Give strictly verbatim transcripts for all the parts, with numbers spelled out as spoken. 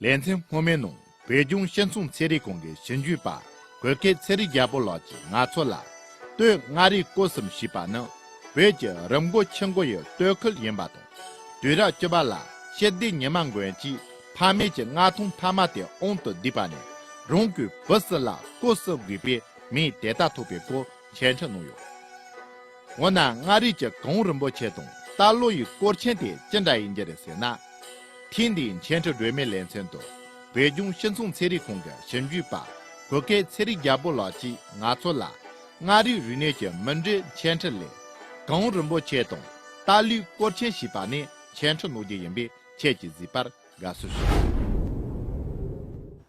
ལེ་ཚན་སྔོན་མའི་ནང་བོད་ལྗོངས་སྤྱི་ཚོགས་ཚན་རིག་ཁང་གི་ཞིབ་འཇུག་པ་བོད་སྐད་ཚེ་རིང་རྒྱལ་པོ་ལགས་ཀྱིས་ང་ཚོ་ལ། སྟོད་མངའ་རིས་སྐོར་གསུམ་ཞེས་པ་ནི་བོད་ཀྱི་རིམ་མགོ་ཆུ་མགོ་ཡི་སྟོད་ཁུལ་ཡིན་པ་དང་། དུས་རབས་བཅུ་པ་ལ་སྤྱི་བདེ་ཉི་མ་མགོན་གྱིས་ཕ་མེས་ཀྱི་མངའ་ཐང་མཐའ་མ་དེ་དབང་དུ་བསྡུས་པ་ནས། རང་གི་བུ་སུ་ལ་སྐོར་གསུམ་དགོས་པའི་མིང་དེ་ལྟར་ཐོགས་པའི་སྐོར་འཆད་ཁྲིད་གནང་ཡོད། འོ་ན་མངའ་རིས་ཀྱི་གངས་རིན་པོ་ཆེ་དང་རྟ་ལོ་ཡི་སྐོར་ཆེན་དེ་ཅི་འདྲ་ཡིན་རྒྱུ་རེད་ཟེར་ན། ཐེངས་འདིའི་འཆད་ཁྲིད་སྒྲོན་མེའི་ལེ་ཚན་དུ། བོད་ལྗོངས་སྤྱི་ཚོགས་ཚན་རིག་ཁང་གི་ཞིབ་འཇུག་པ་བོད་སྐད་ཚེ་རིང་རྒྱལ་པོ་ལགས་ཀྱིས་ང་ཚོ་ལ། མངའ་རིས་རིག་གནས་ཀྱི་མུ་འབྲེལ་འཆད་ཁྲིད་ལས། གངས་རིན་པོ་ཆེ་དང་རྟ་ལོའི་སྐོར་ཆེན་ཞེས་པ་ནས་འཆད་ཁྲིད་གནང་རྒྱུ་ཡིན་པས། ཁྱེད་ཀྱིས་གཟིགས་པར་དགའ་བསུ་ཞུ།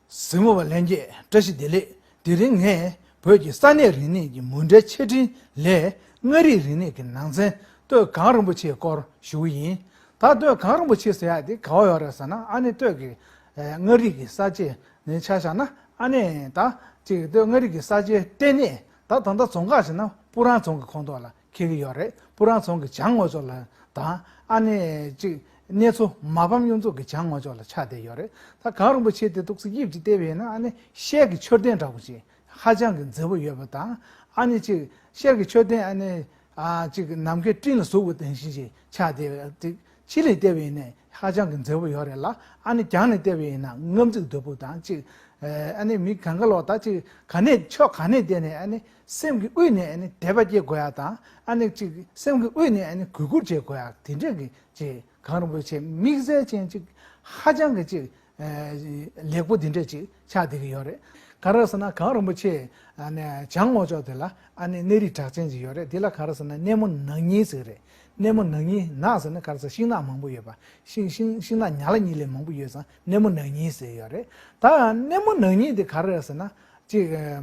གཟིགས་མོ་བ་ལྷན་རྒྱས་བཀྲ་ཤིས་བདེ་ལེགས། དེ་རིང་ངས་བོད་ཀྱི་ས་གནས་རིག་གནས་ཀྱི་མུ་འབྲེལ་འཆད་ཁྲིད་ལས། མངའ་རིས་རིག་གནས་ཀྱི་ནང་ཚན་སྟོད་གངས་རིན་པོ་ཆེའི་སྐོར་ཞུ་གི་ཡིན། ད་སྟོད་གངས་རིན་པོ་ཆེ་ཟེར་ཡག་དེ་ག་བ་ཡོད་རེད་ཟེར་ན། ཨ་ནི་སྟོད་ཀྱི་ཨ་མངའ་རིས་ཀྱི་ས་ཆ་ནས་ཆ་བཞག་ན། ཨ་ནི་ད་ཅིག་སྟོད་མངའ་རིས་ཀྱི་ས་ཆའི་ལྟེ་གནས། ད་ད་ལྟ་རྫོང་ཁག་ཟེར་ན་སྤུ་རང་རྫོང་གི་ཁོངས་གཏོགས་ལ་འཁེལ་གྱི་ཡོད་རེད། སྤུ་རང་རྫོང་གི་བྱང་ངོས་ཕྱོགས་ལ་དང་། ཨ་ནི་ཅིག་གནས་མཚོ་མ་ཕམ་གཡུ་མཚོ་གི་བྱང་ངོས་ཕྱོགས་ལ་ཆགས་བསྡད་ཡོད་རེད། ད་གངས་རིན་པོ་ཆེ་དེ་ཏོག་ཙམ་དབྱིབས་ཅིག་བལྟས་པ་ཡིན་ན། ཨ་ནི་ཤེལ་གྱི་མཆོད་རྟེན་འདྲ་པོ་ཅིག་ཧ་ཅང་གི་མཛེས་པོ་ཡོད་པ་དང་། ཨ་ནི་ཅིག་ཤེལ་གྱི་མཆོད་རྟེན་ཨ་ནི་ཨ་ཅིག་ནམ་མཁའི་སྤྲིན་ལ་ཟུག་པ་དེ་བཞིན་ཅིག་ཆགས་བསྡད་པ་ཅིག་ཕྱི་ལ་བལྟས་པ་ཡིན་ན་ཧ་ཅང་གི་མཛེས་པོ་ཡོད་རེད་ལ། ཨ་ནི་རྒྱང་ནས་བལྟས་པ་ཡིན་ན་དངངས་འཚིག་དོད་པོ་དང་ཅིག་ཨ་ནི་མི་གང་ག་ལོག་ད་ཅིག་ག་ནས་ཕྱོགས་ག་ནས་བལྟས་ནས་ཨ་ནི་སེམས་ཀྱི་དབུས་ནས་ཨ་ནི་དད་པ་སྐྱེ་དགོས་ཡ་དང་། ཨ་ནི་ཅིག་སེམས་ཀྱི་དབུས་ནས་ཨ་ནི་གུས་བཀུར་བྱེད་དགོས་ཡ་དེ་འདྲས་ཀྱི་ཅིག་གངས་རིན་པོ་ཆེ་དམིགས་བསལ་ཅན་ཅིག་ཧ་ཅང་གི་ཅིག་ལེགས་པོ་དེ་འདྲས་ཅིག་ཆགས་བསྡད་ཀྱི་ཡོད་རེད། ག་རེ་ཟེར་ན་གངས་རིན་པོ་ཆེ་ཨ་ནི་བྱང་ངོས་ཕྱོགས་དེ་ལ་ཨ་ནི་གནས་རི་གྲགས་ཅན་ཅིག་ཡོད་རེད། དེ་ལ་ག་རེ་ཟེར་ན་གནས་མོ་ནག་ཉིལ་ཟེར་གི་རེད། གནས་མོ་ནག་ཉིལ། ནགས་ཟེར་ན་ག་རེ་ཟེར། ཤིང་ནགས་མང་པོ་ཡོད་པ། ཤིང་ཤིང་ཤིང་ནགས་ཉ་ལ་ཉིལ་ལེ་མང་པོ་ཡོད་ཙང་གནས་མོ་ནག་ཉིལ་ཟེར་ཡོད་རེད། ད་གནས་མོ་ནག་ཉིལ་དེ་ག་རེ་རེད་ཟེར་ན། ཅིག་ཨ་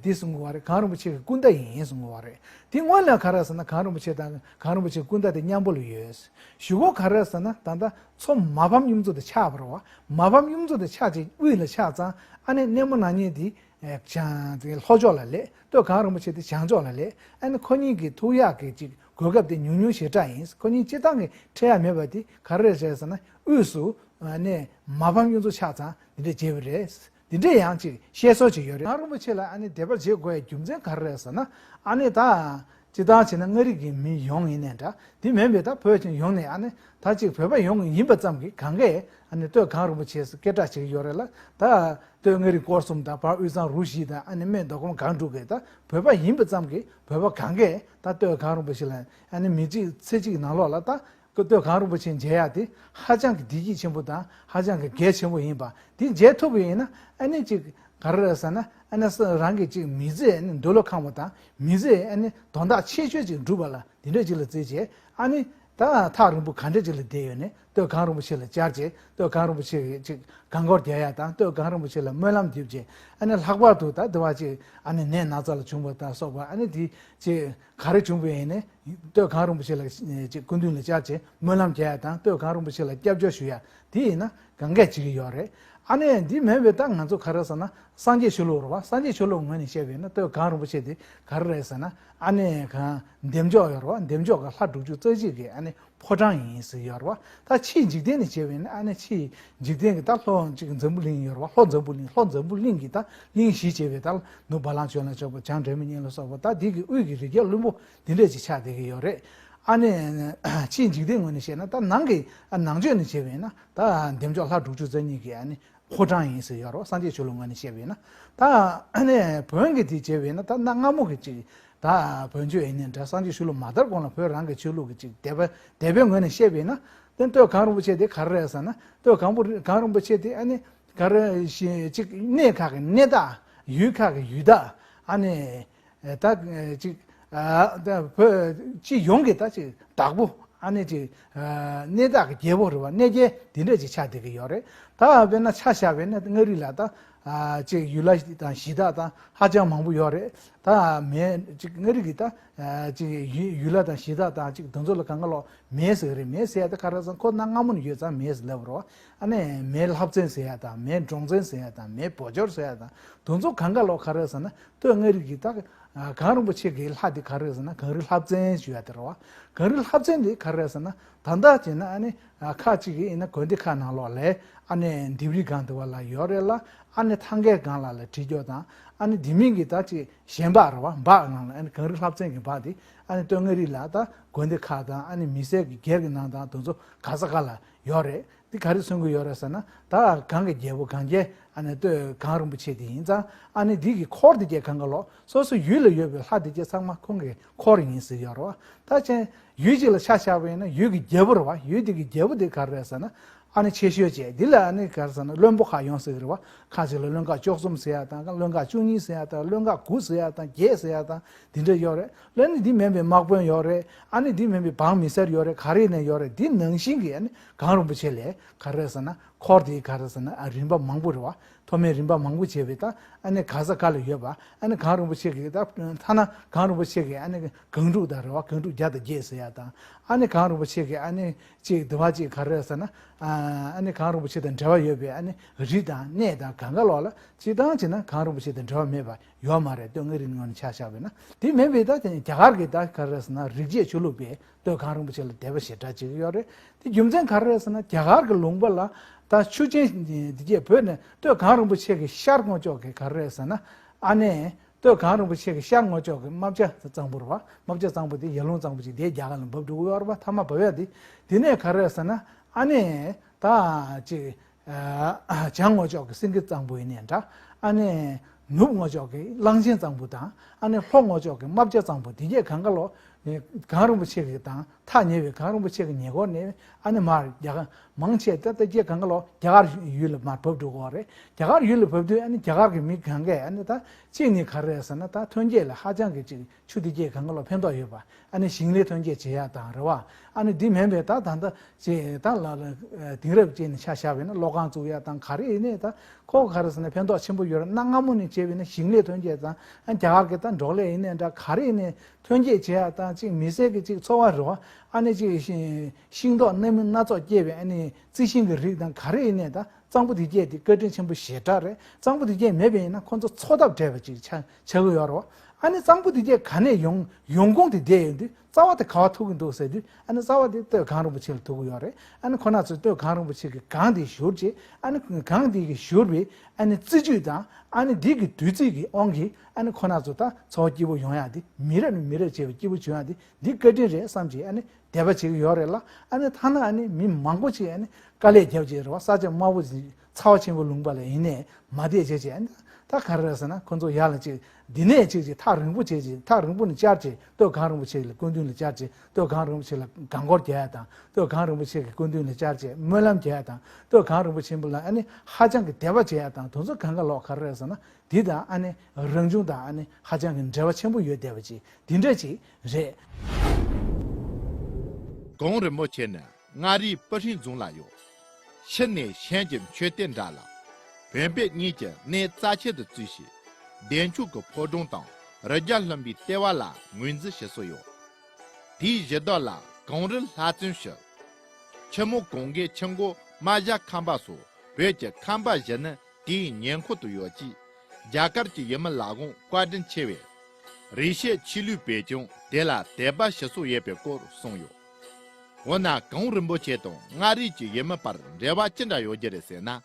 དེ་གསུང་གི་ཡོད་རེད། གངས་རིན་པོ་ཆེ་གི་སྐུ་ཟླ་ཡིན་གསུང་གི་ཡོད་རེད། དེ་སྔོན་ལ་ག་རེ་ཟེར་ན་གངས་རིན་པོ་ཆེ་དང་གངས་རིན་པོ་ཆེ་སྐུ་ཟླ་དེ་མཉམ་པོ་ལ་ཡོད། གཞུག་གུ་ག་རེ་ཟེར་ན་ད་ལྟ་མཚོ་མ་ཕམ་གཡུ་མཚོ་དེ་ཆགས་པ་རེད་བ། མ་ཕམ་གཡུ་མཚོ་དེ་ཆགས་ཅིག་དབུས་ལ་ཆགས་ཙང་ཨ་ནི་གནས་མོ་ནག་ཉིལ་དེ་ཨ་བྱང་ལྷོ་ཕྱོགས་ལ་སླེབས། སྟོད་གངས་རིན་པོ་ཆེ་དེ་བྱང་ཕྱོགས་ལ་སླེབས། ཨ་ནི་ཁོ་གཉིས་ཀྱི་ཐུག་ཡག་གི་ཅིག་གོ་སྐབས་དེ་ཉུང་ཉུང་ཞེ་དྲག་ཡིན། ཁོ་གཉིས་སྤྱིར་བཏང་གི་འཕྲད་ཡག་མེད་པ་དེ་ག་རེ་རེད་ཟེར་ན། དབུས་སུ་ཨ་ནི་མ་ཕམ་གཡུ་མཚོ་ཆགས་ཙང་དེ་འདྲ་བྱས་པ་རེད། དེ་འདྲ་ཡང་ཅིག་བཤད་སྲོལ་ཅིག་ཡོད་རེད། གངས་རིན་པོ་ཆེ་ལ་ཨ་ནི་དད་པ་བྱེད་དགོས་ཡའི་རྒྱུ་མཚན་ག་རེ་རེད་ཟེར་ན། ཨ་ནི་ད་སྤྱིར་བཏང་བྱས་ན་མངའ་རིས་ཀྱི་མི་ཡོངས་ཡིན་ནའི་འདྲ། དེ་མིན་པའི་ད་བོད་ཀྱི་ཡོངས་ནས་ཨ་ནི་ད་ཅིག་བོད་པ་ཡོངས་ཡིན་པ་ཙམ་གྱིས་གང་གས་ཨ་ནི་སྟོད་གངས་རིན་པོ་ཆེ་སྐད་གྲགས་བྱེད་ཀྱི་ཡོད་རེད་ལ། ད་སྟོད་མངའ་རིས་སྐོར་གསུམ་དང་བར་དབུས་གཙང་རུ་བཞི་དང་ཨ་ནི་སྨད་མདོ་ཁམས་སྒང་དྲུག་གི་ད་བོད་པ་ཡིན་པ་ཙམ་གྱིས་བོད་པ་གང་གས་ད་སྟོད་གངས་རིན་པོ་ཆེ་ལ་ཨ་ནི་མི་གཅིག་ཚེ་གཅིག་ནང་ལོགས་ལ་ད་སྟོད་གངས་རིན་པོ་ཆེ་མཇལ་ཡག་དེ་ཧ་ཅང་གི་བདེ་སྐྱིད་ཆེན་པོ་དང་ཧ་ཅང་གི་གལ་ཆེན་པོ་ཡིན་པ། དེ་མཇལ་ཐུབ་པ་ཡིན་ན་ཨ་ནི་ཅིག་ག་རེ་རེད་ཟེར་ན། ཨ་ནི་ས་རང་གི་ཅིག་མི་ཚེ་ཨ་ནི་འདོད་བློ་ཁེངས་པ་དང་མི་ཚེ་ཨ་ནི་དོན་དག་ཆེ་ཤོས་ཅིག་འགྲུབ་པ་ལ་དེ་འདྲ་ཅིག་ལ་བརྩིས་བྱས། ཨ་ནི་ད་ཐག་རིང་པོ་ག་འདྲ་ཅིག་ལ་བསྡད་ཡོད་ནའི་སྟོད་གངས་རིན་པོ་ཆེ་ལ་བཅར་བྱས། སྟོད་གངས་རིན་པོ་ཆེ་གི་ཅིག་དགའ་སྐོར་རྒྱག་ཡ་དང་། སྟོད་གངས་རིན་པོ་ཆེ་ལ་སྨོན་ལམ་རྒྱབ་བྱས། ཨ་ནི་ལྷག་པར་དུ་ད་དེ་བ་ཅིག་ཨ་ནི་ནད་ན་ཚ་ལ་བྱུང་བ་དང་སོགས་པ། ཨ་ནི་དེ་ཅིག་ག་རེ་བྱུང་བ་ཡིན་ནའི་སྟོད་གངས་རིན་པོ་ཆེ་ལ་ཅིག་སྐུ་མདུན་ལ་བཅར་བྱས་སྨོན་ལམ་རྒྱག་ཡ་དང་། སྟོད་གངས་རིན་པོ་ཆེ་ལ་སྐྱབས་བཅོལ་ཞུ་ཡ་དེ་ཡིན་ན་གང་གས་བྱེད་ཀྱི་ཡོད་རེད། ཨ་ནི་འདི་མིན་པའི་ད་ང་ཚོ་ག་རེ་ཟེར་ན་སངས་རྒྱས་ཆོས་ལུགས་རེད་བ། སངས་རྒྱས་ཆོས་ལུགས་ངོས་ནས་བཤད་པ་ཡིན་ན་སྟོད་གངས་རིན་པོ་ཆེ་དེ་ག་རེ་རེད་ཟེར་ན། ཨ་ནི་གང་བདེ་མཆོག་ཡོད་རེད་བ། བདེ་མཆོག་གི་ལྷ་དྲུག་ཅུ་རྩ་གཅིག་གི་ཨ་ནི་ཕོ་བྲང་ཡིན་ཟེར་ཡོད་རེད་བ། ད་ཕྱིའི་འཇིག་རྟེན་ནས་བྱས་པ་ཡིན་ན་ཨ་ནི་ཕྱིའི་འཇིག་རྟེན་གྱི་ད་ལྷོ་གཅིག་འཛམ་བུ་གླིང་ཡོད་རེད་བ། ལྷོ་འཛམ་བུ་གླིང་། ལྷོ་འཛམ་བུ་གླིང་གི་ད་གླིང་བཞི་བྱས་པའི་ད་ནུབ་བ་ལང་སྤྱོད་ལ་སོགས་པ། བྱང་སྒྲོལ་མའི་གཉེན་ལ་སོགས་པ། ད་འདི་གི་དབུས་ཀྱི་རི་རྒྱལ་ལྷུན་པོ་འདི་འདྲས་ཅིག་ཆགས་བསྡད་ཀྱི་ཡོད་རེད། ཨ་ནི་ཕྱིའི་འཇིག་རྟེན་ངོས་ནས་བཤད་ན། ད་ནང་གི་ཨ་ནང་ཆོས་ནས་བྱས་པ་ཡིན་ན་ད་བདེ་མཆོག་ལྷ་དྲུག་ཅུ་རྩ་གཉིས་ཀྱི་ཨ་ནི་ཕོ་བྲང་ཡིན་ཟེར་ཡོད་རེད། སངས་རྒྱས་ཆོས་ལུགས་ངོས་ནས་བཤད་པ་ཡིན་ན། ད་ཨ་ནི་བོན་གྱི་དེ་བྱས་པ་ཡིན་ན་ད་གནའ་སྔ་མོ་གི་ཅིག་ད་བོན་ཆོས་ཡིན་ནའི་འདྲ། སངས་རྒྱས་ཆོས་ལུགས་མ་དར་གོང་ལ་བོད་རང་གི་ཆོས་ལུགས་ཀྱི་ཅིག་དད་པ་དད་པའི་ངོས་ནས་བཤད་པ་ཡིན་ན། དེ་སྟོད་གངས་རིན་པོ་ཆེ་དེ་ག་རེ་རེད་ཟེར་ན། སྟོད་གངས་པོ་གངས་རིན་པོ་ཆེ་དེ་ཨ་ནི་ག་རེ་ཞེ་ཅིག་གནས་ཁག་གི་གནས་བདག་ཡུལ་ཁག་གི་ཡུལ་བདག་ཨ་ནི་ད་ཅིག་ཨ་ད་བོད་སྤྱི་ཡོངས་ཀྱི་ད་ཅིག་བདག་པོ། ཨ་ནི་ཅིག་ཨ་གནས་བདག་གི་རྒྱལ་པོ་རེད་བ། གནས་རྒྱལ་དེ་འདྲ་ཅིག་ཆགས་བསྡད་ཀྱི་ཡོད་རེད། ད་དཔེར་ན་ཆ་བཞག་པ་ཡིན་ན་མངའ་རིས་ལ་ད་ཨ་ཅིག་ཡུལ་ལྷ་དང་གཞི་བདག་དང་ཧ་ཅང་མང་པོ་ཡོད་རེད། ད་མེ་ཅིག་མངའ་རིས་ཀྱི་ད་ཨ་ཅིག་ཡུལ་ཡུལ་ལྷ་དང་གཞི་བདག་དང་ཅིག་དེ་ཚོ་ལ་གང་ག་ལོག་མེ་ཟེར་གི་རེད། མེ་ཟེར་ཡ་ད་ག་རེ་ཟེར་ན་ཁོ་གནའ་སྔ་མོ་ནས་ཡོད་ཙང་མེ་ཟེར་ལབ་རོ། ཨ་ནི་མེ་ལྷ་བཙན་ཟེར་ཡ་དང་། མེ་འབྲོང་བཙན་ཟེར་ཡ་དང་། མེ་བོ་ཅོར་ཟེར་ཡ་དང་། དེ་ཚོ་གང་ག་ལོག་ག་རེ་ཟེར་ན་སྟོད་མངའ་རིས་ཀྱི་ད་ ཨ། གངས་རིན་པོ་ཆེ་གི་ལྷ་དེ་ག་རེ་རེད་ཟེར་ན། གངས་རི་ལྷ་བཙན་ཞུ་ཡ་དེ་རེད་བ། གངས་རི་ལྷ་བཙན་དེ་ག་རེ་རེད་ཟེར་ན། ད་ལྟ་བྱས་ན་ཨ་ནི་ཨ་ཁག་ཅིག་གིས་ཡིན་ན་དགོན་སྡེ་ཁག་ནང་ལོགས་ལ་ཨ་ནི་ལྡེབས་རིས་སྒང་དེ་བ་ལ་ཡོད་རེད་ལ། ཨ་ནི་ཐང་གའི་སྒང་ལ་ལ་བྲིས་རྒྱུ་དང་། ཨ་ནི་དེ་མིན་གྱི་ད་ཅིག་གཞན་འབག་རེད་བ། འབག་ནང་ལ་ཨ་ནི་གངས་རི་ལྷ་བཙན་གྱི་འབག་དེ་ཨ་ནི་སྟོད་མངའ་རིས་ལ་ད་དགོན་སྡེ་ཁག་དང་ཨ་ནི་མི་སེར་གྱི་སྒེར་གྱི་ནང་དང་དེ་ཚོ་ག་ས་ག་ལ་ཡོད་རེད། འདི་ག་རེ་མཚོན་གྱི་ཡོད་རེད་ཟེར་ན། ད་གངས་ཀྱི་རྒྱལ་པོ་གངས་རྒྱལ་ཨ་ནི་སྟོད་གངས་རིན་པོ་ཆེ་དེ་ཡིན་ཙང་། ཨ་ནི་འདི་གི་འཁོར་དེ་གྱད་གང་ག་ལོག་སོ་སོ་ཡུལ་ལ་ཡོད་པའི་ལྷ་དེ་གྱད་ཚང་མ་ཁོང་གི་འཁོར་ཡིན་ཟེར་ཡོད་རེད་བ། ད་ཅན་ཡུལ་གཅིག་ལ་ཆ་བཞག་པ་ཡིན་ན་ཡུལ་གྱི་རྒྱལ་པོ་རེད་བ། ཡུལ་དེ་གི་རྒྱལ་པོ་དེ་ག་རེ་རེད་ཟེར་ན། ཨ་ནི་ཆེ་ཤོས་བྱས་འདི་ལ་ཨ་ནི་ག་རེ་ཟེར་ན་བློན་པོ་ཁག་ཡོང་ཟེར་གི་རེད་བ། ཁ་ཅིག་ལ་བློན་ཁག་བཅུ་གསུམ་ཟེར་ཡ་དང་། བློན་ཁག་བཅུ་གཉིས་ཟེར་ཡ་དང་། བློན་ཁག་དགུ་ཟེར་ཡ་དང་། བརྒྱད་ཟེར་ཡ་དང་། དེ་འདྲ་ཡོད་རེད། ལ་ནི་འདི་མིན་པའི་དམག་དཔོན་ཡོད་རེད། ཨ་ནི་འདི་མིན་པའི་འབངས་མི་སེར་ཡོད་རེད། ག་རེ་ནས་ཡོད་རེད། འདི་ནང་བཞིན་གྱི་ཨ་ནི་གངས་རིན་པོ་ཆེ་ལ་ག་རེ་ཟེར་ན། འཁོར་དེ་ག་རེ་ཟེར་ན། ཨ། རིམ་པ་མང་པོ་རེད་བ། མཐོ་དམན་རིམ་པ་མང་པོ་བྱས་པའི་ད་ཨ་ནི་ག་ས་ག་ལ་ཡོད་པ། ཨ་ནི་གངས་རིན་པོ་ཆེ་གི་ད་ཐ་ན་གངས་རིན་པོ་ཆེ་གི་ཨ་ནི་གངས་ཕྲུག་དང་རེད་བ། གངས་ཕྲུག་བརྒྱ་དང་བརྒྱད་ཟེར་ཡ་དང་། ཨ་ནི་གངས་རིན་པོ་ཆེ་གི་ཨ་ནི་ཅིག་དུ་བ་ཅིག་ག་རེ་ཟེར་ན། ཨ་ནི་གངས་རིན་པོ་ཆེ་དང་འབྲེལ་བ་ཡོད་པའི་ཨ་ནི་རི་དང་གནས་དང་གང་ག་ལོག་ལ་སྤྱིར་བཏང་བྱས་ན་གངས་རིན་པོ་ཆེ་དང་འབྲེལ་བ་མེད་པ་ཡོད་མ་རེད། སྟོད་མངའ་རིས་ངོས་ནས་ཆ་བཞག་པ་ཡིན་ན། དེ་མིན་པའི་ད་དེ་ནི་རྒྱ་གར་གྱི་ད་ག་རེ་ཟེར་ན། རིག་བྱེད་ཆོས་ལུགས་པས་སྟོད་གངས་རིན་པོ་ཆེ་ལ་དད་པ་ཞེ་དྲག་བྱེད་ཀྱི་ཡོད་རེད། དེ་རྒྱུ་མཚན་ག་རེ་རེད་ཟེར་ན། རྒྱ་གར་གྱི་ལུང་པ་ལ་ད་ཆུ་ཆེན་འདི་གྱད་བོད་ནས་སྟོད་གངས་རིན་པོ་ཆེ་གི་ཤར་ངོས་ཕྱོགས་ཀྱི་ག་རེ་རེད་ཟེར་ན། ཨ་ནི་སྟོད་གངས་རིན་པོ་ཆེ་གི་ཤར་ངོས་ཕྱོགས་ཀྱི་རྨ་བྱ་གཙང་པོ་རེད་བ། རྨ་བྱ་གཙང་པོ་དེ་ཡར་ཀླུང་གཙང་པོ་ཅིག་དེ་རྒྱ་གར་ལ་འབབ་འགྲོ་གི་ཡོད་རེད་བ། མཐའ་མ་འབབ་ཡ་དེ། དེ་ནས་ག་རེ་རེད་ཟེར་ན། ཨ་ནི་ད་ཅིག་ཨ། བྱང་ངོས་ཕྱོགས་ཀྱི་སེང་གེ་གཙང་པོ་ཡིན་ནའི་འདྲ། ཨ་ནི་ནུབ་ངོས་ཕྱོགས་ཀྱི་གླང་ཆེན་གཙང་པོ་དང་། ཨ་ནི་ལྷོ་ངོས་ཕྱོགས་ཀྱི་རྨ་བྱ་གཙང་པོ་དེ་གྱད་གང་ག་ལོག་གངས་རིན་པོ་ཆེ་གི་དང་ཐག་ཉེ་བའི་གངས་རིན་པོ་ཆེ་གི་ཉེ་འཁོར་ནས་ཨ་ནི་མར་རྒྱ་གར་མང་ཆེ་ད་དེ་གྱད་གང་ག་ལོག་རྒྱ་གར་ཡུལ་ལ་མར་བབས་འགྲོ་གི་ཡོད་རེད། རྒྱ་གར་ཡུལ་ལ་བབས་དུས་ཨ་ནི་རྒྱ་གར་གྱི་མི་གང་གས་ཨ་ནི་ད་གཅིག་ནི་ག་རེ་རེད་ཟེར་ན། ད་ཐོན་སྐྱེད་ལ་ཧ་ཅང་གི་ཅིག་ཆུ་དེ་གྱད་གང་ག་ལོག་ཕན་ཐོགས་ཡོད་པ། ཨ་ནི་ཞིང་ལས་ཐོན་སྐྱེད་བྱེད་ཡ་དང་རེད་བ། ཨ་ནི་འདི་མིན་པའི་ད་ད་ལྟ་ཅིག་ད་ལ་ལ་དེང་རབས་ཅན་ནས་ཆ་བཞག་པ་ཡིན་ན་གློག་ཁང་བཙུགས་ཡ་དང་ག་རེ་ཡིན་ནའི་ད་ཁོ་ག་རེ་ཟེར་ན་ཕན་ཐོགས་ཆེན་པོ་ཡོད་རེད། གནའ་སྔ་མོ་ནས་བྱས་པ་ཡིན་ན་ཞིང་ལས་ཐོན་སྐྱེད་དང་། ཨ། རྒྱ་གར་གྱི་ད་འབྲོག་ལས་ཡིན་ནའི་འདྲ། ག་རེ་ཡིན་ནའི་ཐོན་སྐྱེད་བྱེད་ཡ་དང་ཅིག་མི་སེར་གྱི་ཅིག་འཚོ་བ་རེད་བ། ཨ་ནི་ཅིག་ཤིང་ཤིང་ཏོག་སྣ་མིན་སྣ་ཚོགས་སྐྱེས་པའི་ཨ་ནི་རྩི་ཤིང་གི་རིགས་དང་ག་རེ་ཡིན་ནའི་ད་གཙང་པོ་དེ་གྱད་དེ་བཀའ་དྲིན་ཆེན་པོ་ཞེ་དྲག་རེད། གཙང་པོ་དེ་གྱད་མེད་པ་ཡིན་ན་ཁོ་ཚོ་འཚོ་ཐབས་བྲལ་བ་ཅིག་ཆགས་ཆགས་ཀྱི་ཡོད་རེད་བ། ཨ་ནི་གཙང་པོ་དེ་གྱད་ག་ནས་ཡོང་ཡོང་ཁུངས་དེ་བསྡད་ཡོད་དུས་རྩ་བ་དེ་ག་བ་ཐུག་གི་འདུག་ཟེར་དུས། ཨ་ནི་རྩ་བ་དེ་སྟོད་གངས་རིན་པོ་ཆེ་ལ་ཐུག་གི་ཡོད་རེད། ཨ་ནི་ཁོ་ན་ཚོས་སྟོད་གངས་རིན་པོ་ཆེ་གི་གངས་དེ་བཞུར་རྗེས། ཨ་ནི་གངས་དེ་གི་བཞུར་བའི་ཨ་ནི་རྩི་བཅུད་དང་། ཨ་ནི་འདི་གི་བདུད་རྩི་གི་དབང་གིས་ཨ་ནི་ཁོ་ན་ཚོ་ད་འཚོ་བ་སྐྱིད་པོ་ཡོང་ཡ་དེ། མི་རབས་ནས་མི་རབས་བྱས་པའི་སྐྱིད་པོ་བྱུང་ཡ་དེ་འདི་བཀའ་དྲིན་རེད་བསམ་གྱིས་ཨ་ནི་དད་པ་བྱེད་ཀྱི་ཡོད་རེད་ལ། ཨ་ནི་ཐ་ན་ཨ་ནི་མི་མང་པོ་ཅིག་ཨ་ནི་དཀའ་ལས་རྒྱབ་བྱས་རེད་བ། ས་ཆ་དམའ་བོ་ཅིག་ཚ་བ་ཆེན་པོ་ལུང་པ་ལ་ཡིན་ནའི་མ་བསྡད་བྱས་བྱས། ཨ་ནི་ད་ག་རེ་རེད་ཟེར་ན། ཁོ་ཚོ་ཡར་ལ་ཅིག་འདི་ནས་ཅིག་ཅིག་ཐག་རིང་པོ་བྱས་བྱས། ཐག་རིང་པོ་ནས་བཅར་བྱས་སྟོད་གངས་རིན་པོ་ཆེ་ལ་སྐུ་མདུན་ལ་བཅར་བྱས། སྟོད་གངས་རིན་པོ་ཆེ་ལ་དགའ་མགུར་རྒྱག་ཡ་དང་། སྟོད་གངས་རིན་པོ་ཆེ་གི་སྐུ་མདུན་ལ་བཅར་བྱས་སྨོན་ལམ་རྒྱག་ཡ་དང་། སྟོད་གངས་རིན་པོ་ཆེན་པོ་ལ་ཨ་ནི་ཧ་ཅང་གི་དད་པ་བྱེད་ཡ་དང་། དེ་ཚོ་གང་ག་ལོག་ག་རེ་རེད་ཟེར་ན། འདི་དང་ཨ་ནི་རང་བྱུང་དང་ཨ་ནི་ཧ་ཅང་གི་འབྲེལ་བ་ཆེན་པོ་ཡོད་བསྡད་པ་ཅིག་འདི་འདྲ་ཅིག་རེད། གངས་རིན་པོ་ཆེ་ནི་མངའ་རིས་སྤུ་ཧྲེང་རྫོང་ལ་ཡོད། ཕྱི་ནས་ཞིང་གི་མཆོད་རྟེན་འདྲ་ལ། བོད་བོད་གཉིས་ཀྱི་གནས་རྩ་ཆེན་དུ་བརྩིས་ཤིང་། བདེ་མཆོག་གི་ཕོ་བྲང་དང་རི་རྒྱལ་ལྷུན་པོའི་ལྟེ་བ་ལ་ངོས་འཛིན་བྱེད་སྲོལ་ཡོད། དེའི་གཞི་བདག་ལ་གངས་རི་ལྷ་བཙན་ཞུ། ཆུ་མོ་གངས་རྒན་ཆུ་འགོ་རྨ་བྱ་ཁམས་པ་སོགས་བོད་ཀྱི་ཁམས་པ་བཞི་ནི་དེའི་ཉེ་འཁོར་དུ་ཡོད་ཅིང་། རྒྱ་གར་གྱི་ཡུལ་མི་ལ་དབང་བཀའ་དྲིན་ཆེ་བས། རིག་བྱེད་ཆོས་ལུགས་པས་ཀྱང་དེ་ལ་དད་པ་ཞུ་སྲོལ་ཡོད་པའི་སྐོར་གསུངས་ཡོད། འོ་ན་གངས་རིན་པོ་ཆེ་དང་མངའ་རིས་ཀྱི་ཡུལ་མི་བར་འབྲེལ་བ་ཅི་འདྲ་ཡོད་རྒྱུ་རེད་ཟེར་ན།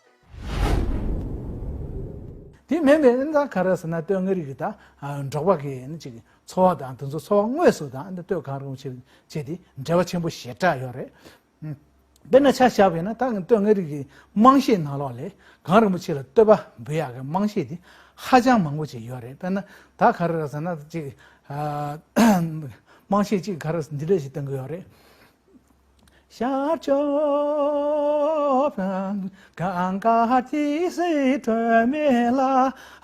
དེ་མིན་པའི་ཨ་ནི་ད་ག་རེ་ཟེར་ན། སྟོད་མངའ་རིས་ཀྱི་ད་ཨ་འབྲོག་པ་གི་ཨ་ནི་ཅིག་འཚོ་བ་དང་། དེ་ཚོ་འཚོ་བ་དངོས་སུ་དང་ཨ་ནི་སྟོད་གངས་རིན་པོ་ཆེ་བྱས་ཏེ་འབྲེལ་བ་ཆེན་པོ་ཞེ་དྲག་ཡོད་རེད། དཔེར་ན་ཆ་བཞག་པ་ཡིན་ན། ད་སྟོད་མངའ་རིས་ཀྱི་དམངས་གཞས་ནང་ལོགས་ལ་གངས་རིན་པོ་ཆེ་ལ་བསྟོད་པ་འབུལ་ཡག་གི་དམངས་གཞས་དེ་ཧ་ཅང་མང་པོ་ཅིག་ཡོད་རེད། དཔེར་ན་ད་ག་རེ་རེད་ཟེར་ན། ཅིག་ཨ་དམངས་གཞས་ཅིག་ག་རེ་འདི་འདྲ་ཞིག་བཏང་གི་ཡོད་རེད། ཤར་ཕྱོགས་གངས་དཀར་ཏི་སེའི་སྒྲོན་མེ་ལ།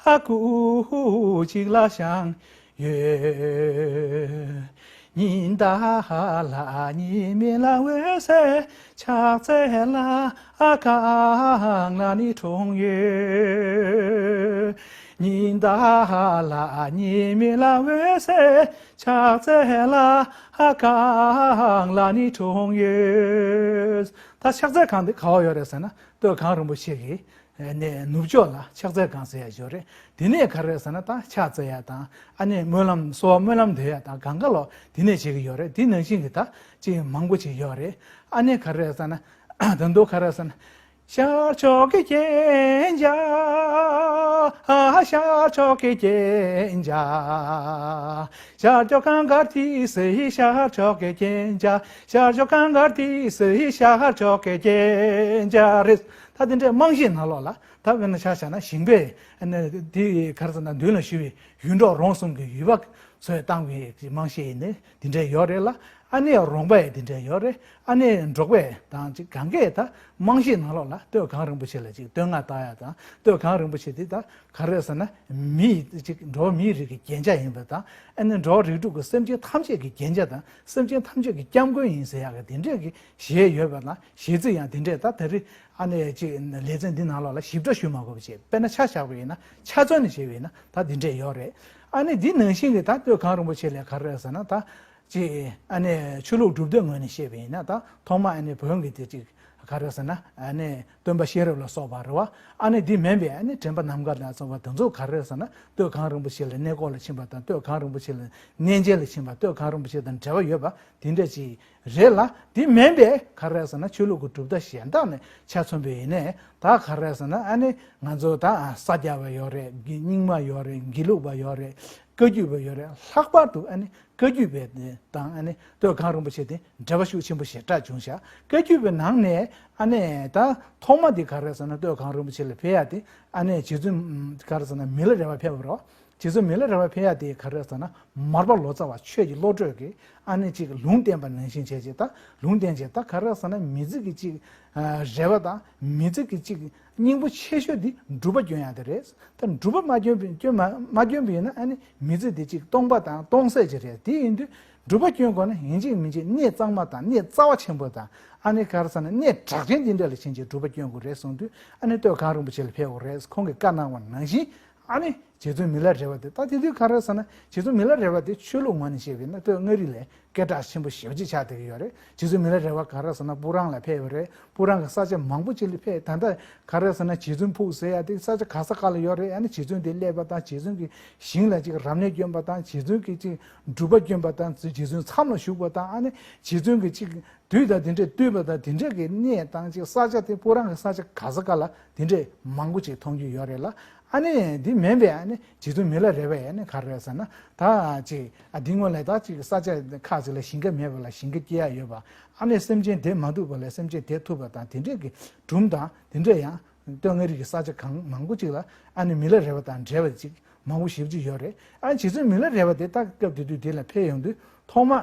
སྐུ་གཅིག་ལ་ཞིང་ཡོད། ཉི་ཟླ་ལ་ཉི་མའི་ལ་འོད་ཟེར་ཕྱག་འཚལ་ལ། གངས་ལ་ནི་གྲོང་ཡོད། ཉི་ཟླ་ལ་ཉི་མའི་ལ་འོད་ཟེར་ཕྱག་འཚལ་ལ། གངས་ལ་ནི་གྲོང་ཡོད། ད་ཕྱག་འཚལ་ཁང་དེ་ག་བ་ཡོད་རེད་ཟེར་ན། སྟོད་གངས་རིན་པོ་ཆེ་གི་ནས་ནུབ་ཕྱོགས་ལ་ཕྱག་འཚལ་ཁང་ཟེར་ཡ་ཡོད་རེད། དེ་ནས་ག་རེ་ཟེར་ན། ད་ཕྱག་འཚལ་ཡ་དང་། ཨ་ནི་སྨོན་ལམ་གསོལ་བ་སྨོན་ལམ་འདོན་ཡ་དང་གང་ག་ལོ་དེ་ནས་བྱེད་ཀྱི་ཡོད་རེད། དེ་ནང་བཞིན་གྱི་ད་ཅིག་མང་པོ་ཅིག་ཡོད་རེད། ཨ་ནི་ག་རེ་ཟེར་ན། ད་དུང་ག་རེ་ཟེར་ན། ཤར་ཕྱོགས་ཀྱི་རྒྱན་ཆ། ཤར་ཕྱོགས་ཀྱི་རྒྱན་ཆ། ཤར་ཕྱོགས་གངས་དཀར་ཏི་སེའི་ཤར་ཕྱོགས་ཀྱི་རྒྱན་ཆ། ཤར་ཕྱོགས་གངས་དཀར་ཏི་སེའི་ཤར་ཕྱོགས་ཀྱི་རྒྱན་ཆ་རེད། ད་དེ་འདྲའི་རྨང་གཞིའི་ནང་ལོགས་ལ། ད་དཔེར་ན་ཆ་བཞག་ན་ཞིང་པས་ཨ་ནི་དེ་ག་རེ་ཟེར་ན། མདུན་ལ་བཞུགས་པའི་ཡུལ་འབྲོག་རོང་གསུམ་གྱི་ཡུལ་པ་ཚོས་བཏང་བའི་རྨང་གཞི་ཡིན་ནི་དེ་འདྲ་ཡོད་རེད་ལ། ཨ་ནི་རོང་པ་ཡི་དེ་འདྲ་ཡོད་རེད། ཨ་ནི་འབྲོག་པས་དང་ཅིག་གང་གས་ད་རྨང་གཞིའི་ནང་ལོགས་ལ་སྟོད་གངས་རིན་པོ་ཆེ་ལ་ཅིག་བསྟོད་བསྔགས་བཏང་ཡ་དང་། སྟོད་གངས་རིན་པོ་ཆེ་དེ་ད་ག་རེ་ཟེར་ན། མི་ཅིག་འགྲོ་བ་མིའི་རིགས་ཀྱི་རྒྱན་ཆ་ཡིན་པ་དང་། ཨ་ནི་འགྲོ་བ་རིགས་དྲུག་གི་སེམས་ཅན་ཐམས་ཅད་ཀྱི་རྒྱན་ཆ་དང་། སེམས་ཅན་ཐམས་ཅད་ཀྱི་སྐྱབས་མགོན་ཡིན་ཟེར་ཡག་གི་དེ་འདྲས་ཀྱི་བཞེད་ཡོད་པ་དང་། བཞེད་ཚིག་ཡང་དེ་འདྲས། ད་དེ་རིང་ཨ་ནི་ཅིག་ལེ་ཚན་འདི་ནང་ལོགས་ལ་ཞིབ་ཕྲ་ཞུ་མ་དགོས་པ་བྱས། དཔེར་ན་ཆ་བཞག་པ་ཡིན་ན། ཆ་མཚོན་ནས་བཤད་པ་ཡིན་ན་ད་འདི་འདྲས་ཡོད་རེད། ཨ་ནི་འདི་ནང་བཞིན་གྱི་ད་སྟོད་གངས་རིན་པོ་ཆེ་ལ་ག་རེ་ཟེར་ན། ད་ཅིག་ཨ་ནི་ཆོས་ལུགས་གྲུབ་མཐའི་ངོས་ནས་བཤད་པ་ཡིན་ན། ད་ཐོག་མ་ཨ་ནི་བོན་གྱི་དེ་ཅིག་ག་རེ་ཟེར་ན། ཨ་ནི་སྟོན་པ་ཤེས་རབ་ལ་སོགས་པ་རེད་བ། ཨ་ནི་འདི་མིན་པའི་ཨ་ནི་དྲན་པ་ནམ་མཁའ་ལ་སོགས་པ་དེ་ཚོ་ག་རེ་ཟེར་ན། སྟོད་གངས་རིན་པོ་ཆེ་ལ་གནས་སྐོར་ལ་ཕྱིན་པ་དང་། སྟོད་གངས་རིན་པོ་ཆེ་ལ་གནས་མཇལ་ལ་ཕྱིན་པ། སྟོད་གངས་རིན་པོ་ཆེ་དང་འབྲེལ་བ་ཡོད་པ་དེ་འདྲ་ཅིག་རེད་ལ། དེ་མིན་པའི་ག་རེ་ཟེར་ན། ཆོས་ལུགས་ཀྱི་གྲུབ་མཐའ་གཞན་དག་ནས་ཆ་མཚོན་པ་ཡིན་ནའི། ད་ག་རེ་ཟེར་ན། ཨ་ནི་ང་ཚོ་ད་ས་སྐྱ་པ་ཡོད་རེད། རྙིང་མ་ཡོད་རེད། དགེ་ལུགས་པ་ཡོད་རེད། བཀའ་བརྒྱུད་པ་ཡོད་རེད། ལྷག་པར་དུ་ཨ་ནི་བཀའ་བརྒྱུད་པའི་དེ་དང་ཨ་ནི་སྟོད་གངས་རིན་པོ་ཆེ་དེ་འབྲེལ་བ་ཤུགས་ཆེན་པོ་ཞེ་དྲག་བྱུང་ཤག་བཀའ་བརྒྱུད་པའི་ནང་ནས་ཨ་ནི་ད་ཐོག་མ་དེ་ག་རེ་ཟེར་ན། སྟོད་གངས་རིན་པོ་ཆེ་ལ་ཕེབས་ཡ་དེ། ཨ་ནི་རྗེ་བཙུན་ག་རེ་ཟེར་ན། མི་ལ་རས་པ་ཕེབས་པ་རེད། རྗེ་བཙུན་མི་ལ་རས་པ་ཕེབས་ཡ་དེ་ག་རེ་ཟེར་ན། མར་པ་ལོ་ཙཱ་བ་ཆོས་ཀྱི་བློ་གྲོས་ཀྱིས་ཨ་ནི་ཅིག་ལུང་བསྟན་པ་ནང་བཞིན་བྱས་བྱས། ད་ལུང་བསྟན་བྱས། ད་ག་རེ་ཟེར་ན། མི་ཚེ་གི་ཅིག་རེ་བ་དང་། མི་ཚེ་གི་ཅིག་སྙིང་པོ་ཆེ་ཤོས་དེ་སྒྲུབ་པ་སྐྱོན་ཡ་དེ་རེད། ད་སྒྲུབ་པ་མ་སྐྱོན་པ་སྐྱོན་མ་མ་སྐྱོན་པ་ཡིན་ན། ཨ་ནི་མི་ཚེ་དེ་ཅིག་སྟོང་པ་དང་སྟོང་ཟད་ཅིག་རེད། དེ་ཡིན་དུས་སྒྲུབ་པ་སྐྱོན་དགོས་ན། ཡིན་གཅིག་མིན་གཅིག་གནད་གཙང་མ་དང་། གནད་རྩ་བ་ཆེན་པོ་དང་། ཨ་ནི་ག་རེ་ཟེར་ན། གནད་གྲགས་ཅན་དེ་འདྲ་ལ་ཕྱིན་བྱས་སྒྲུབ་པ་སྐྱོན་དགོས་རེད་གསུངས་དུས། ཨ་ནི་སྟོད་གངས་རིན་པོ་ཆེ་ལ་ཕེབས་དགོས་རེད། ཁོང་གིས་བཀའ་གནང་བ་ནང་བཞིན། ཨ་ནི་རྗེ་བཙུན་མི་ལ་རས་པ་དེ། ད་དེ་དུས་ག་རེ་ཟེར་ན། རྗེ་བཙུན་མི་ལ་རས་པ་དེ་ཆོས་ལུགས་ངོས་ནས་བཤད་པ་ཡིན་ན། སྟོད་མངའ་རིས་ལ་སྐད་གྲགས་ཆེན་པོ་ཞེ་པོ་ཅིག་ཆགས་བསྡད་ཀྱི་ཡོད་རེད། རྗེ་བཙུན་མི་ལ་རས་པ་ག་རེ་ཟེར་ན། སྤུ་རངས་ལ་ཕེབས་པ་རེད། སྤུ་རངས་ཀྱི་ས་ཆ་མང་པོ་ཅིག་ལ་ཕེབས། ད་ལྟ་ག་རེ་ཟེར་ན། རྗེ་བཙུན་ཕུག་ཟེར་ཡ་དེ་ས་ཆ་ག་ས་ག་ལ་ཡོད་རེད། ཨ་ནི་རྗེ་བཙུན་དེ་སླེབས་པ་དང་། རྗེ་བཙུན་གྱི་ཞིང་ལ་ཅིག་རབ་གནས་བསྐྱོན་པ་དང་། རྗེ་བཙུན་གྱི་ཅིག་སྒྲུབ་པ་བསྐྱོན་པ་དང་། རྗེ་བཙུན་མཚམས་ལ་བཞུགས་པ་དང་། ཨ་ནི་རྗེ་བཙུན་གྱི་ཅིག་དུས་དང་དེ་འདྲས་བསྟུན་པ་དང་། དེ་འདྲས་ཀྱི་གནས་དང་ཅིག་ས་ཆ་དེ། སྤུ་རངས་ཀྱི་ས་ཆ་ག་ས་ག་ལ་དེ་འདྲས་མང་པོ་ཅིག་མཐོང་རྒྱུ་ཡོད་རེད་ལ། ཨ་ནི་འདི་མིན་པའི་ཨ་ནི་རྗེ་བཙུན་མི་ལ་རས་པས་ཨ་ནི་ག་རེ་ཟེར་ན། ད་ཅིག་ཨ་འདི་སྔོན་ལ་ད་ཅིག་ས་ཆ་ཁག་ཅིག་ལ་ཞིང་ཁ་མེད་པ་ལ་ཞིང་ཁ་སྐྱེ་ཡ་ཡོད་པ། ཨ་ནི་སེམས་ཅན་བདེ་མ་ཐུབ་པ་ལ་སེམས་ཅན་བདེ་ཐུབ་པ་དང་། དེ་འདྲས་ཀྱི་སྒྲུང་དང་། དེ་འདྲས་ཡང་སྟོད་མངའ་རིས་ཀྱི་ས་ཆ་གང་མང་པོ་ཅིག་ལ་ཨ་ནི་མི་ལ་རས་པ་དང་འབྲེལ་བ་ཅིག་མང་པོ་ཞེ་པོ་ཅིག་ཡོད་རེད། ཨ་ནི་རྗེ་བཙུན་མི་ལ་རས་པ་དེ་ད་སྐབས་དེ་དུས་དེ་ལ་ཕེབས་ཡོང་དུས། ཐོག་མ་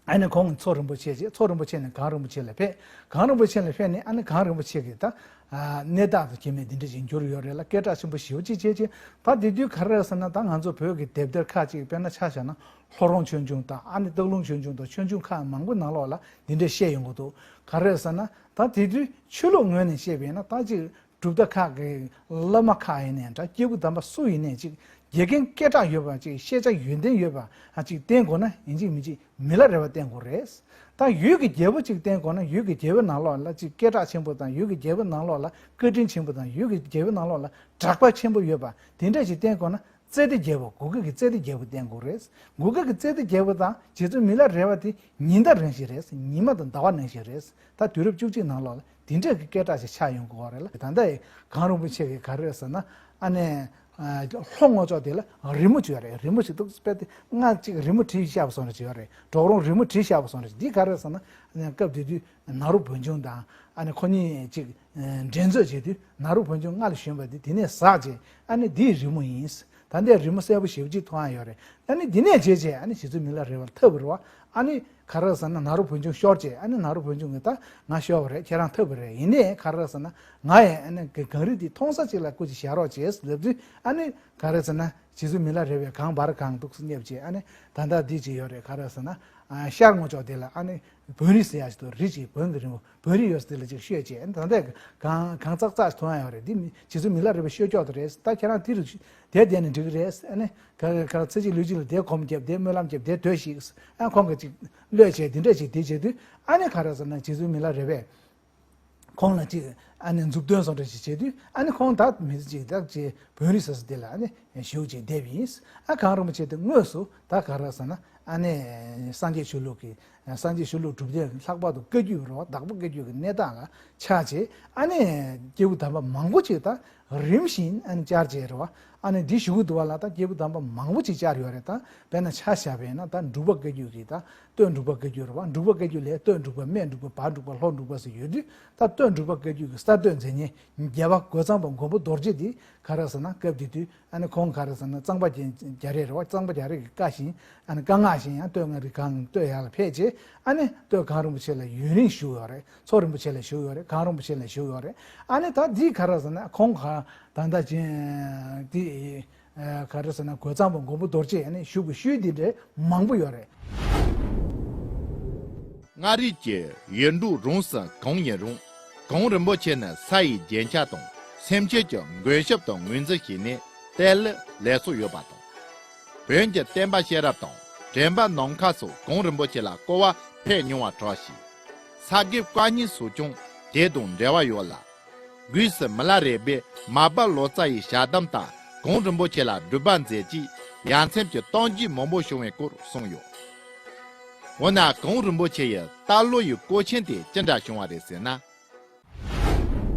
ཨ་ནི་ཁོང་མཚོ་རིན་པོ་ཆེ་བྱས། མཚོ་རིན་པོ་ཆེ་ནས་གངས་རིན་པོ་ཆེ་ལ་ཕེབས། གངས་རིན་པོ་ཆེ་ལ་ཕེབས་ནས་ཨ་ནི་གངས་རིན་པོ་ཆེ་གི་ད་ཨ་གནས་བདག་ཏུ་གྱུར་མཁན་འདི་འདྲ་ཞིག་གྱུར་ཡོད་རེད་ལ། སྐད་གྲགས་ཆེན་པོ་ཞེ་པོ་ཅིག་བྱས་བྱས། ད་དེ་དུས་ག་རེ་ཟེར་ན། ད་ང་ཚོ་བོད་ཀྱི་དེབ་ཐེར་ཁག་ཅིག་དཔེར་ན་ཆ་བཞག་ན། ལྷོ་རོང་ཆོས་འབྱུང་དང་། ཨ་ནི་སྟག་ལུང་ཆོས་འབྱུང་དང་། ཆོས་འབྱུང་ཁག་མང་པོ་ནང་ལོགས་ལ་འདི་འདྲ་བཤད་ཡོང་གི་འདུག་ག་རེ་ཟེར་ན། ད་དེ་དུས་ཆོས་ལུགས་ངོས་ནས་བཤད་པ་ཡིན་ན། ད་ཅིག་གྲུབ་མཐའ་ཁག་གི་བླ་མ་ཁག་ཡིན་ནའི་འདྲ། སྐྱེས་བུ་དམ་པ་སུ་ཡིན་ནའི་ཅིག་དགེ་རྒན་སྐད་གྲགས་ཡོད་པ་ཅིག། ཤེས་བྱ་ཡོན་ཏན་ཡོད་པ་ཨ་ཅིག་བསྟེན་དགོས་ན། ཡིན་གཅིག་མིན་གཅིག་མི་ལ་རས་པ་བསྟེན་དགོས་རེད། ད་ཡུལ་གྱི་རྒྱལ་པོ་ཅིག་བསྟེན་དགོས་ན། ཡུལ་གྱི་རྒྱལ་པོའི་ནང་ལོགས་ལ་ཅིག་སྐད་གྲགས་ཆེན་པོ་དང་། ཡུལ་གྱི་རྒྱལ་པོའི་ནང་ལོགས་ལ་བཀའ་དྲིན་ཆེན་པོ་དང་། ཡུལ་གྱི་རྒྱལ་པོའི་ནང་ལོགས་ལ་གྲགས་པ་ཆེན་པོ་ཡོད་པ་དེ་འདྲ་ཞིག་བསྟེན་དགོས་ན། རྩེ་ལྡེ་རྒྱལ་པོ། གུ་གེ་གི་རྩེ་ལྡེ་རྒྱལ་པོ་བསྟེན་དགོས་རེད། གུ་གེ་གི་རྩེ་ལྡེ་རྒྱལ་པོ་དང་རྗེ་བཙུན་མི་ལ་རས་པ་དེ་ཉི་ཟླ་རང་བཞིན་རེད། ཉི་མ་དང་ཟླ་བ་ནང་བཞིན་རེད། ད་དུས་རབས་བཅུ་གཅིག་ནང་ལོགས་ལ་དེ་འདྲ་གི་སྐད་གྲགས་ཤིག་ཆགས་ཡོང་གི་ཡོད་རེད་ལ། ད་ལྟ་ཡི་གངས་རིན་པོ་ཆེ་གིས་ག་རེ་ཟེར་ན། ཨ་ནི་ལྷོ་ངོས་ཕྱོགས་དེ་ལ་རི་མོ་བྱས་རེད། རི་མོ་ཞིག་འདུག་དཔེ་དེ་སྔར་ཅིག་རི་མོ་བྲིས་བཞག་པ་བཟོ་འདྲ་ཅིག་ཡོད་རེད། གྲོག་རོང་རི་མོ་བྲིས་བཞག་པ་བཟོ་འདྲ་ཅིག། འདི་ག་རེ་ཟེར་ན། ཨ་ནི་སྐབས་དེ་དུས་ནཱ་རོ་བོན་ཆུང་དང་། ཨ་ནི་ཁོ་གཉིས་ཅིག་འགྲན་རྩོད་བྱེད་དུས། ནཱ་རོ་བོན་ཆུང་མངའ་ལ་ཞོན་པ་དེ་དེ་ནས་ཟག་བྱས། ཨ་ནི་འདིའི་རི་མོ་ཡིན། ད་ལྟའི་རི་མོ་གསལ་པོ་ཞེ་པོ་ཅིག་མཐོང་ཡ་ཡོད་རེད། ཨ་ནི་འདི་ནས་བྱས་བྱས། ཨ་ནི་རྗེ་བཙུན་མི་ལ་རས་པ་ལ་ཐུག་པ་རེད་བ། ཨ་ནི་ག་རེ་ཟེར་ན། ནཱ་རོ་བོན་ཆུང་ཤོར་བྱས། ཨ་ནི་ནཱ་རོ་བོན་ཆུང་གིས་ད་ང་ཤོར་བ་རེད། ཁྱེད་རང་ཐུག་པ་རེད། ཡིན་ནའི་ག་རེ་ཟེར་ན། ང་ཡི་ཨ་ནི་གངས་རི་འདི་མཐོང་ས་ཅིག་ལ་སྐུ་མཁྱེན་བཞག་རོགས་བྱས་ལབ་དུས། ཨ་ནི་ག་རེ་ཟེར་ན། རྗེ་བཙུན་མི་ལ་རས་པས་གངས་འབར་གང་འདུག་སྙེབས་བྱས། ཨ་ནི་ད་ལྟ་འདི་ཅིག་ཡོད་རེད། ག་རེ་ཟེར་ན། ཨ་ཤར་ངོས་ཕྱོགས་དེ་ལ་ཨ་ནི་བོན་རི་ཟེར་ཡ་ཅིག་འདུག། རི་ཅིག་བོན་གྱི་རི་མོ། བོན་རི་ཡོད་ས་དེ་ལ་ཅིག་ཤོད་བྱས། ཨ་ནི་ད་ལྟ་གངས་གངས་ཙག་ཙག་མཐོང་ཡ་ཡོད་རེད། འདི་མི་རྗེ་བཙུན་མི་ལ་རས་པའི་ཤོད་ཀྱོག་དེ་རེད། ད་ཁྱེད་རང་དེ་རུ་དེར་བསྡད་ནས་འགྲིག་གི་རེད། ཨ་ནི་ག་ག་ཚེ་གཅིག་ལུས་གཅིག་ལ་དེར་སྒོམ་བརྒྱབ། དེར་སྨོན་ལམ་བརྒྱབ། དེར་སྡོད་ཤིག། ཨ་ཁོང་གིས་ཅིག་གློད་བྱས། དེ་འདྲ་ཅིག་དེ་བྱེད་དུས། ཨ་ནི་ག་རེ་ཟེར་ན། རྗེ་བཙུན་མི་ལ་རས་པས་ ཁོང་ལ་ཅིག་ཨ་ནི་མཛུབ་སྟོན་སོགས་འདྲ་ཞིག་བྱེད་དུས། ཨ་ནི་ཁོང་ད་མི་ཚེ་གཅིག་ད་ཅིག་བོད་རིགས་ས་ས་དེ་ལ་ཨ་ནི་བཞུགས་ཅིག་བསྡད་པ་ཡིན། ཨ་གངས་རིན་པོ་ཆེ་དེ་དངོས་སུ་ད་ག་རེ་ཟེར་ན། ཨ་ནི་སངས་རྒྱས་ཆོས་ལུགས་ཀྱི་སངས་རྒྱས་ཆོས་ལུགས་སྒྲུབ་སྡེ་ལྷག་པར་དུ་བཀའ་བརྒྱུད་རེད་བ། བདག་པོ་བཀའ་བརྒྱུད་ཀྱི་གནས་སྟངས་ལ་ཆགས་བྱས། ཨ་ནི་སྐྱེས་བུ་དམ་པ་མང་པོ་ཅིག་ད་རིམ་བཞིན་ཨ་ནི་བསྐྱར་བྱས་རེད་བ། ཨ་ནི་འདི་ཞུ་གི་འདུག་བ་ལ། ད་སྐྱེས་བུ་དམ་པ་མང་པོ་ཅིག་བསྐྱར་ཡོད་རེད། ད་དཔེར་ན་ཆ་བཞག་པ་ཡིན་ན། ད་འབྲུག་པ་བཀའ་བརྒྱུད་ཀྱི་ད་སྟོད་འབྲུག་པ་བཀའ་བརྒྱུད་རེད་བ། འབྲུག་པ་བཀའ་བརྒྱུད་ལས་སྟོད་འབྲུག་པ། སྨད་འབྲུག་པ། བར་འབྲུག་པ། ལྷོ་འབྲུག་པ་ཟེར་ཡོད་དུས། ད་སྟོད་འབྲུག་པ་བཀའ་བརྒྱུད་ཀྱི་གསར་གཏོད་མཛད་མཁན་རྒྱལ་བ་རྒོད་ཚང་པ་མགོན་པོ་རྡོ་རྗེ་འདི་ག་རེ་ཟེར་ན། སྐབས་དེ་དུས་ཨ་ནི་ཁོང་ག་རེ་ཟེར་ན། གཙང་པ་རྒྱ་རྒྱ་རས་རེད་བ། གཙང་པ་རྒྱ་རས་ཀྱི་བཀའ་བཞིན། ཨ་ནི་བཀའ་མངགས་བཞིན་ཡང་སྟོད་མངའ་རིས་ཁང་སྟོད་ཡར་ལ་ཕེབས་བྱས། ཨ་ནི་སྟོད་གངས་རིན་པོ་ཆེ་ལ་ཡུན་རིང་བཞུགས་ཡོད་རེད། མཚོ་རིན་པོ་ཆེ་ལ་བཞུགས་ཡོད་རེད། གངས་རིན་པོ་ཆེ་ལ་བཞུགས་ཡོད་རེད། ཨ་ནི་ད་འདི་ག་རེ་ཟེར་ན། ཁོང་ག་ད་ལྟ་ཅན་འདི་ག་རེ་ཟེར་ན། རྒོད་ཚང་པ་མགོན་པོ་རྡོ་རྗེ་ཨ་ནི་བཞུགས་པའི་ཤུལ་འདི་འདྲའི་མང་པོ་ཡོད་རེད། མངའ་རིས་ཀྱི་ཡུལ་འབྲོག་རོང་ས་གང་ཡིན་རུང་། གངས་རིན་པོ་ཆེ་ནི་ས་ཡི་རྒྱན་ཆ་དང་། སེམས་ཅན་གྱི་མགོན་སྐྱབས་དུ་ངོས་འཛིན་བྱས་ནས་གཏེར་ལ་ལས་ཚོགས་ཡོད་པ་དང་། བོན་གྱི་བསྟན་པ་ཤེས་རབ་དང་། དྲན་པ་ནམ་མཁའ་སོགས་གངས་རིན་པོ་ཆེ་ལ་སྐོར་བ་ཕེབས་མྱོང་བ་གྲགས་ཤིང་། ས་དགེ་བཀའ་རྙིང་སོགས་ཀྱང་དེ་དང་འབྲེལ་བ་ཡོད་ལ། སྒོས་སུ་མི་ལ་རས་པའི་མར་པ་ལོ་ཙཱ་ཡི་ཞལ་གདམས་ལྟར་གངས་རིན་པོ་ཆེ་ལ་སྒྲུབ་པ་མཛད་རྗེས་ཡ་མཚན་གྱི་གཏམ་རྒྱུད་མང་པོ་བྱུང་བའི་སྐོར་གསུངས་ཡོད། འོ་ན་གངས་རིན་པོ་ཆེ་ཡི་རྟ་ལོ་ཡི་སྐོར་ཆེན་དེ་ཅི་འདྲ་བྱུང་བ་རེད་ཟེར་ན།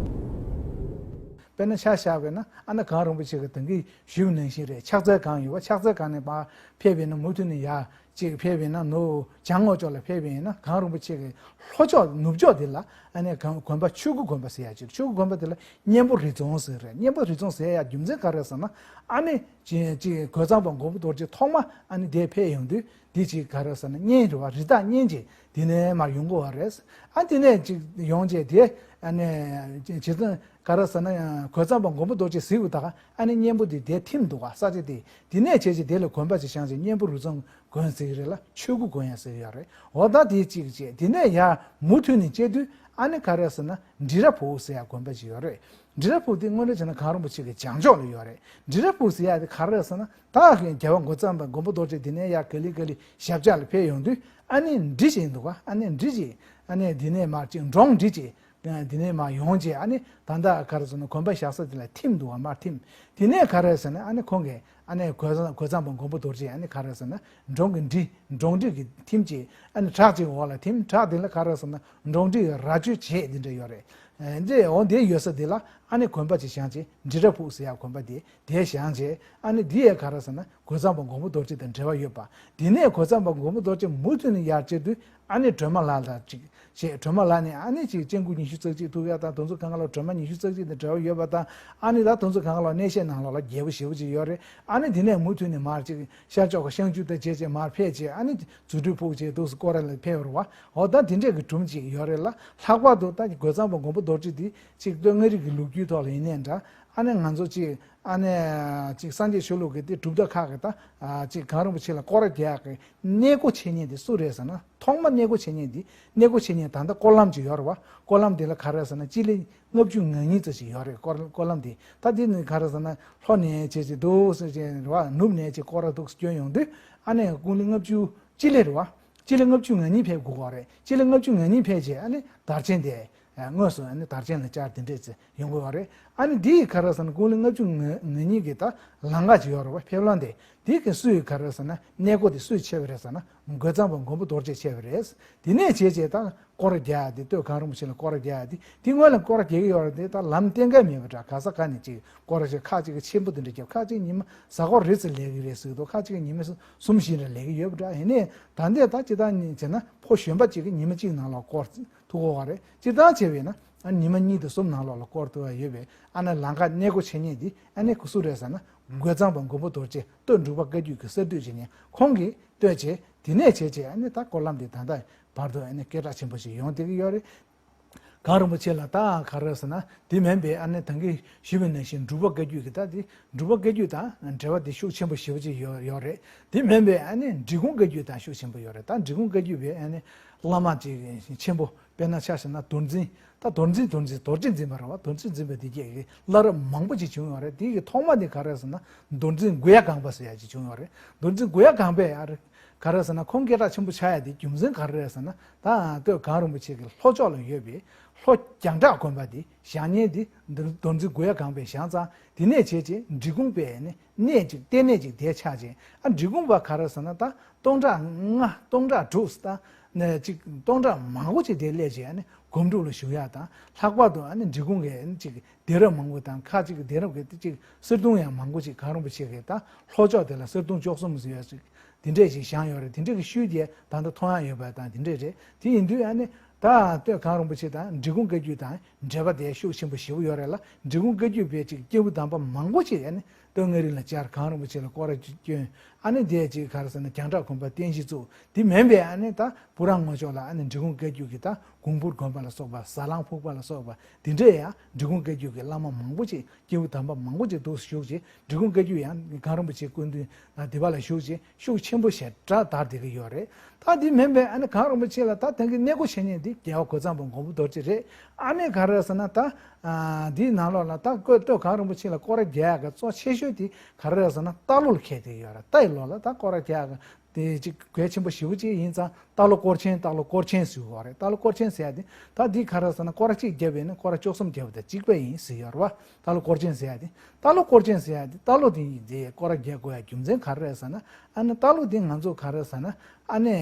དཔེར་ན་ཆ་བཞག་པས་ན། ཨ་ནི་གངས་རིན་པོ་ཆེ་གི་ད་གིན་ཞུས་པ་ནང་བཞིན་རེད། ཕྱག་འཚལ་གང་ཡོད་པ། ཕྱག་འཚལ་གང་ནས་མར་ཕེབས་པས་ན། མུ་མཐུད་ནས་ཡར་ཅིག་ཕེབས་པས་ན། ནུབ་བྱང་ངོས་ཕྱོགས་ལ་ཕེབས་པས་ན། གངས་རིན་པོ་ཆེ་གི་ལྷོ་ཕྱོགས་ནུབ་ཕྱོགས་དེ་ལ་ཨ་ནི་གངས་དགོན་པ་ཆོས་སྐུ་དགོན་པ་ཟེར་ཡ་ཅིག་ཆོས་སྐུ་དགོན་པ་དེ་ལ་གཉན་པོ་རི་རྫོང་ཟེར་རེད། གཉན་པོ་རི་རྫོང་ཟེར་ཡ་རྒྱུ་མཚན་ག་རེ་ཟེར་ན། ཨ་ནི་ཅིག་ཅིག་རྒོད་ཚང་པ་མགོན་པོ་རྡོ་རྗེ་ཐོག་མ་ཨ་ནི་དེ་ཕེབས་ཡོང་དུས། དེ་ཅིག་ག་རེ་ཟེར་ན། གཉན་རེད་བ། རི་དྭགས་གཉན་ཅིག་དེ་ནས་མར་ཡོང་གི་ཡོད་རེད། ཨ་དེ་ནས་ཅིག་ཡོང་རྗེས་དེ་ཨ་ནི་ཇི་ལྟར་ག་རེ་ཟེར་ན། རྒོད་ཚང་པ་མགོན་པོ་རྡོ་རྗེ་གཟིགས་པ་དང་། ཨ་ནི་གཉན་པོ་དེ་དེ་ཐིམ་འདུག་ག་ས་ཆ་དེ། དེ་ནས་བྱས་རྗེས་དེ་ལ་དགོན་པ་ཅིག་བཞེངས་རྗེས་གཉན་པོ་རི་རྫོང་དགོན་ཟེར་གི་རེད་ལ། ཆོས་སྐུ་དགོན་ཡང་ཟེར་གི་ཡོད་རེད། འོ་ད་དེ་གཅིག་བྱས། དེ་ནས་ཡར་མུ་མཐུད་ནས་བྱས་དུས་ཨ་ནི་ག་རེ་ཟེར་ན། འབྲི་ར་ཕུག་ཟེར་ཡ་དགོན་པ་ཅིག་ཡོད་རེད། འབྲི་ར་ཕུག་དེ་དངོས་གནས་བྱས་ན་གངས་རིན་པོ་ཆེ་གི་བྱང་ཕྱོགས་ལ་ཡོད་རེད། འབྲི་ར་ཕུག་ཟེར་ཡ་དེ་ག་རེ་ཟེར་ན། ད་རྒྱལ་བ་རྒོད་ཚང་པ་མགོན་པོ་རྡོ་རྗེ་དེ་ནས་ཡར་ག་ལེ་ག་ལེ་ཞབས་བཅགས་ལ་ཕེབས་ཡོང་དུས། ཨ་ནི་འབྲི་ཅིག་འདུག་ག་ཨ་ནི་འབྲི་ཅིག་ཨ་ནི་དེ་ནས་མར་ཅིག་འབྲོང་འབྲི་ཅིག་དེ་ནས་མར་ཡོང་རྗེས་ཨ་ནི་ད་ལྟ་ག་རེ་ཟེར་ན། དགོན་པ་བཞག་ས་དེ་ལ་ཐིམ་འདུག་ག་མར་ཐིམ། དེ་ནས་ག་རེ་ཟེར་ན། ཨ་ནི་ཁོང་གིས་ཨ་ནི་རྒོད་ཚང་རྒོད་ཚང་པ་མགོན་པོ་རྡོ་རྗེ་ཨ་ནི་ག་རེ་ཟེར་ན། འབྲོང་གི་འབྲི། འབྲོང་འབྲི་གི་ཐིམ་བྱས། ཨ་ནི་བྲག་ཅིག་འོག་ལ་ཐིམ། བྲག་དེ་ལ་ག་རེ་ཟེར་ན། འབྲོང་འབྲི་གི་རྭ་ཅོ་བྱེད་དེ་འདྲ་ཡོད་རེད། ཨ་འདི་འོ་འདི་ཡོད་ས་དེ་ལ་ཨ་ནི་དགོན་པ་ཅིག་བཞེངས་བྱས། འབྲི་ར་ཕུག་ཟེར་ཡ་དགོན་པ་དེ་དེ་བཞེངས་བྱས། ཨ་ནི་འདི་ཡང་ག་རེ་ཟེར་ན། རྒོད་ཚང་པ་མགོན་པོ་རྡོ་རྗེ་དང་འབྲེལ་བ་ཡོད་པ། དེ་ནས་རྒོད་ཚང་པ་མགོན་པོ་རྡོ་རྗེ་མུ་མཐུད་ནས་ཡར་བྱས་དུས། ཨ་ནི་སྒྲོལ་མ་ལ་དང་ཅིག་བྱས། སྒྲོལ་མ་ལ་ནས་ཨ་ནི་ཅིག་སྤྱན་དགུང་ཉི་ཤུ་རྩ་གཅིག་ཐུག་ཡ་དང་། དེ་ཚོ་གང་ག་ལ་སྒྲོལ་མ་ཉི་ཤུ་རྩ་གཅིག་དང་འབྲེལ་བ་ཡོད་པ་དང་། ཨ་ནི་ད་དེ་ཚོ་གང་ག་ལ་གནས་བཤད་ནང་ལོགས་ལ་རྒྱས་པོ་ཞེ་པོ་ཅིག་ཡོད་རེད། ཨ་ནི་དེ་ནས་མུ་མཐུད་ནས་མར་ཅིག་ཤར་ཕྱོགས་ཀྱི་ཤངས་ཆུ་དང་བྱས་བྱས་མར་ཕེབས་བྱས། ཨ་ནི་རྫུ་འཕྲུལ་ཕུག་བྱས་འདུག་སེ་སྐོར་ར་ལ་ཕེབས་པ་རེད་བ། འོ་ད་དེ་འདྲས་ཀྱི་སྒྲུང་ཅིག་ཡོད་རེད་ལ། ལྷག་པར་དུ་ད་རྒོད་ཚང་པ་མགོན་པོ་རྡོ་རྗེ་འདི་ཅིག་སྟོད་མངའ་རིས་ཀྱི་ལོ་རྒྱུས་ཐོག་ལ་ཡིན་ནའི་འདྲ། ཨ་ནི་ང་ཚོ་ཅིག་ཨ་ནི་ཅིག་སངས་རྒྱས་ཆོས་ལུགས་ཀྱི་དེ་གྲུབ་མཐའ་ཁག་གི་ད་ཅིག་གངས་རིན་པོ་ཆེ་ལ་སྐོར་ར་རྒྱག་གི་གནས་སྒོ་ཕྱེ་མཁན་དེ་སུ་རེད་ཟེར་ན། ཐོག་མ་གནས་སྒོ་ཕྱེ་མཁན་དེ། གནས་སྒོ་ཕྱེ་མཁན་ད་ལྟ་སྐོར་ལམ་ཅིག་ཡོད་རེད་བ། སྐོར་ལམ་དེ་ལ་ག་རེ་ཟེར་ན། སྤྱི་ལེ་ལྔ་བཅུ་ང་གཉིས་ཙམ་ཞིག་ཡོད་རེད། སྐོར་སྐོར་ལམ་དེ། ད་དེ་ནི་ག་རེ་ཟེར་ན། ལྷོ་ནས་བྱས་བྱས་འདུག་སེ་བྱས་རེད་བ། ནུབ་ནས་བྱས་སྐོར་ར་འདུག་སེ་བསྐྱོན་ཡོང་དུས། ཨ་ནི་ཀུང་ལི་ལྔ་བཅུ། སྤྱི་ལེ་རེད་བ། སྤྱི་ལེ་ལྔ་བཅུ་ང་གཉིས་ཕེབས་དགོས་ཀྱི་རེད། སྤྱི་ལེ་ལྔ་བཅུ་ང་གཉིས་ཕེབས་རྗེས་ཨ་ནི་དར་ཆེན་དེ། ཨ་དངོས་སུ་ཨ་ནི་དར་ཆེན་ལ་བཅར་དེ་འདྲས་ཅིག་ཡོང་གི་ཡོད་རེད། ཨ་ནི་འདི་ཡི་ག་རེ་ཟེར་ན། ཀུང་ལི་ལྔ་བཅུ་ང་གཉིས་ཀྱི་ད་ལམ་ཁ་ཅིག་ཡོད་རེད་བ། ཕེབས་ལམ་དེ། དེ་གི་སུ་ཡི་ག་རེ་ཟེར་ན། གནས་སྒོ་དེ་སུས་ཕྱེ་བ་རེད་ཟེར་ན། རྒོད་ཚང་པ་མགོན་པོ་རྡོ་རྗེས་ཕྱེ་བ་རེད། དེ་ནས་བྱས་བྱས་ད་སྐོར་ར་རྒྱག་ཡ་དེ། སྟོད་གངས་རིན་པོ་ཆེ་ལ་སྐོར་ར་རྒྱག་ཡ་དེ། དེ་སྔོན་ལ་སྐོར་ར་རྒྱག་གི་ཡོད་རེད་དེ། ད་ལམ་བསྟན་མཁན་མེད་པ་འདྲ། ག་ས་ག་ནས་ཅིག་སྐོར་ར་བྱས། ཁ་ཅིག་གིས་ཆེན་པོ་དེ་འདྲ་བརྒྱབ། ཁ་ཅིག་ཉི་མ་གཟའ་འཁོར་རེ་ཙམ་ལས་ཀྱི་རེད་ཟེར་གི་འདུག་ཁ་ཅིག་གིས་ཉི་མ་གསུམ་བཞི་འདྲ་ལས་ཀྱི་ཡོད་པ་འདྲ། ཡིན་ནའི་ད་འདི་ད་སྤྱིར་བཏང་ནས་བྱས་ན། ཕོ་གཞོན་པ་ཅིག་གིས་ཉི་མ་གཅིག་ནང་ལོགས་སྐོར་ཐུབ་ཀྱི་ཡོད་རེད། སྤྱིར་བཏང་བྱས་པས་ན། ཨ་ཉི་མ་གཉིས་དང་གསུམ་ནང་ལོགས་ལ་སྐོར་ཐུབ་ཡ་ཡོད་པས། ཨ་ནི་ལམ་ཁ་གནས་སྒོ་ཕྱེ་མཁན་འདི་ཨ་ནི་སུ་རེད་ཟེར་ན། རྒོད་ཚང་པ་མགོན་པོ་རྡོ་རྗེ། སྟོད་འབྲུག་པ་བཀའ་བརྒྱུད་ཀྱི་གསར་གཏོད་བྱེད་མཁན་ཁོང་གིས་གཏོད་བྱས། དེ་ནས་བྱས་བྱས་ཨ་ནི་ད་སྐོར་ལམ་འདི་ད་ལྟ་བར་དུ་ཨ་ནི་སྐད་གྲགས་ཆེན་པོ་ཞིག་ཡོང་བསྡད་ཀྱི་ཡོད་རེད། གངས་རིན་པོ་ཆེ་ལ་ད་ག་རེ་ཟེར་ན། དེ་མིན་པའི་ཨ་ནི་ད་གིན་ཞུས་པ་ནང་བཞིན་འབྲུག་པ་བཀའ་བརྒྱུད་ཀྱི། ད་དེ་འབྲུག་པ་བཀའ་བརྒྱུད་དང་འབྲེལ་བ་དེ་ཤུགས་ཆེན་པོ་ཞེ་པོ་ཅིག་ཡོད་ཡོད་རེད། དེ་མིན་པའི་ཨ་ནི་འབྲི་གུང་བཀའ་བརྒྱུད་དང་ཤུགས་ཆེན་པོ་ཡོད་རེད། ད་འབྲི་གུང་བཀའ་བརྒྱུད་པའི་ཨ་ནི་བླ་མ་ཅིག་ཆེན་པོ། དཔེར་ན་ཆ་བཞག་ན་རྡོར་འཛིན། ད་རྡོར་འཛིན་རྡོར་འཛིན་རྡོ་རྗེ་འཛིན་པ་རེད་བ། རྡོ་རྗེ་འཛིན་པ་འདི་གྱད་ཀྱི་བླ་རབས་མང་པོ་ཅིག་བྱུང་ཡོད་རེད། དེ་གི་ཐོག་མ་དེ་ག་རེ་ཟེར་ན། རྡོར་འཛིན་མགོ་ཡ་སྒང་པ་ཟེར་ཡ་ཅིག་བྱུང་ཡོད་རེད། རྡོར་འཛིན་མགོ་ཡ་སྒང་པས་ཨ་རེ་ ག་རེ་ཟེར་ན་ཁོང་སྐད་གྲགས་ཆེན་པོ་ཆགས་ཡ་དེ་རྒྱུ་མཚན་ག་རེ་རེད་ཟེར་ན། ད་སྟོད་གངས་རིན་པོ་ཆེ་གི་ལྷོ་ཕྱོགས་ལ་ཡོད་པའི་ལྷོ་རྒྱང་བསྒྲགས་དགོན་པ་དེ་བཞེངས་མཁན་དེ་རྡོར་རྡོར་འཛིན་གུ་ཡ་གང་པས་བཞེངས་ཙང་། དེ་ནས་བྱས་རྗེས་འབྲི་གུང་པས་ནི་གནས་ཅིག་ལྟེ་གནས་ཅིག་དེ་ཆགས་རྗེས། ཨ་འབྲི་གུང་པ་ག་རེ་ཟེར་ན་ད་སྟོང་ཕྲག་ལྔ་སྟོང་ཕྲག་དྲུག་ད་ནས་ཅིག་སྟོང་ཕྲག་མང་པོ་ཅིག་དེ་སླེབས་རྗེས་ཨ་ནི་སྒོམ་སྒྲུབ་ལ་ཞུགས་ཡ་དང་། ལྷག་པར་དུ་ཨ་ནི་འབྲི་གུང་གི་ཨ་ནི་ཅིག་གདན་རབས་མང་པོ་དང་། ཁ་ཅིག་གི་གདན་རབས་ཀྱི་ཅིག་གསེར་གདུང་ཡང་མང་པོ་ཅིག་གངས་རིན་པོ་ཆེ་གི་ད་ལྷོ་ཕྱོགས་དེ་ལ་གསེར་གདུང་བཅུ་གསུམ་ཟེར་ཡ་ཅིག་དེ་འདྲས་ཅིག་བཞེངས་ཡོད་རེད། དེ་འདྲས་ཀྱི་ཤུལ་དེ་ད་ལྟ་མཐོང་ཡ་ཡོད་པ་དང་དེ་འདྲས་རེད། དེ་ཡིན་དུས་ཨ་ནི་ད་སྟོད་གངས་རིན་པོ་ཆེ་དང་འབྲི་གུང་བཀའ་བརྒྱུད་དང་འབྲེལ་བ་དེ་ཤུགས་ཆེན་པོ་ཞེ་པོ་ཡོད་རེད་ལ། འབྲི་གུང་བཀའ་བརྒྱུད་པའི་ཅིག་སྐྱེས་བུ་དམ་པ་མང་པོ་ཅིག་ཨ་ནི་སྟོད་མངའ་རིས་ལ་བཅར། གངས་རིན་པོ་ཆེ་ལ་སྐོར་ར་བསྐྱོན། ཨ་ནི་དེ་ཅིག་ག་རེ་ཟེར་ན་རྒྱང་བསྒྲགས་དགོན་པ་རྟེན་གཞི་བཙུགས། དེ་མིན་པའི་ཨ་ནི་ད་སྤུ་རང་ངོས་ཕྱོགས་ལ་ཨ་ནི་འབྲི་གུང་བཀའ་བརྒྱུད་ཀྱི་ད་གོང་ཕུར་དགོན་པ་ལ་སོགས་པ། ཟ་ལང་ཕུག་པ་ལ་སོགས་པ་དེ་འདྲས་ཡང་འབྲི་གུང་བཀའ་བརྒྱུད་ཀྱི་བླ་མ་མང་པོ་ཅིག་སྐྱེས་བུ་དམ་པ་མང་པོ་ཅིག་འདུག་བཞུགས་ཅིག། འབྲི་གུང་བཀའ་བརྒྱུད་ཡང་གངས་རིན་པོ་ཆེའི་སྐུ་མདུན་ན་འདི་པ་ལ་བཞུགས་ཅིག། ཤུགས་ཆེན་པོ་ཞེ་དྲག་དར་བསྡད་ཀྱི་ཡོད་རེད། ད་འདི་མིན་པའི་ཨ་ནི་གངས་རིན་པོ་ཆེ་ལ་ད་དེང་གི་གནས་སྒོ་ཕྱེ་མཁན་འདི་རྒྱལ་བ་རྒོད་ཚང་པ་མགོན་པོ་རྡོ་རྗེ་རེད། ཨ་ནི་ག་རེ་ཟེར་ན་ད་ཨ་འདིའི་ནང་ལོགས་ལ་ད་སྟོད་གངས་རིན་པོ་ཆེ་ལ་སྐོར་ར་རྒྱག་ཡག་གི་གཙོ་ཆེ་ཤོས་དེ་ག་རེ་ཟེར་ན་རྟ་ལོ་ལ་ཁེལ་བསྡད་ཀྱི་ཡོད་རེད། རྟའི་ལོ་ལ་ད་སྐོར་ར་རྒྱག་ཡག་གི་དེ་ཅིག་གལ་ཆེན་པོ་ཞེ་པོ་ཅིག་ཡིན་ཙང་རྟ་ལོ་སྐོར་ཆེན། རྟ་ལོ་སྐོར་ཆེན་ཟེར་གྱི་ཡོད་རེད། རྟ་ལོ་སྐོར་ཆེན་ཟེར་ཡ་དེ་ད་འདི་ག་རེ་ཟེར་ན་སྐོར་ར་གཅིག་བརྒྱབ་པས་ན་སྐོར་ར་བཅུ་གསུམ་བརྒྱབ་པ་དང་གཅིག་པ་ཡིན་ཟེར་ཡོད་རེད་བ། རྟ་ལོ་སྐོར་ཆེན་ཟེར་ཡ་དེ། རྟ་ལོ་སྐོར་ཆེན་ཟེར་ཡ་དེ་རྟ་ལོ་དེ་ཡིན་དེ་སྐོར་ར་རྒྱག་དགོས་ཡ་རྒྱུ་མཚན་ག་རེ་རེད་ཟེར་ན། ཨ་ནི་རྟ་ལོ་དེ་ང་ཚོ་ག་རེ་ཟེར་ན་ཨ་ནི་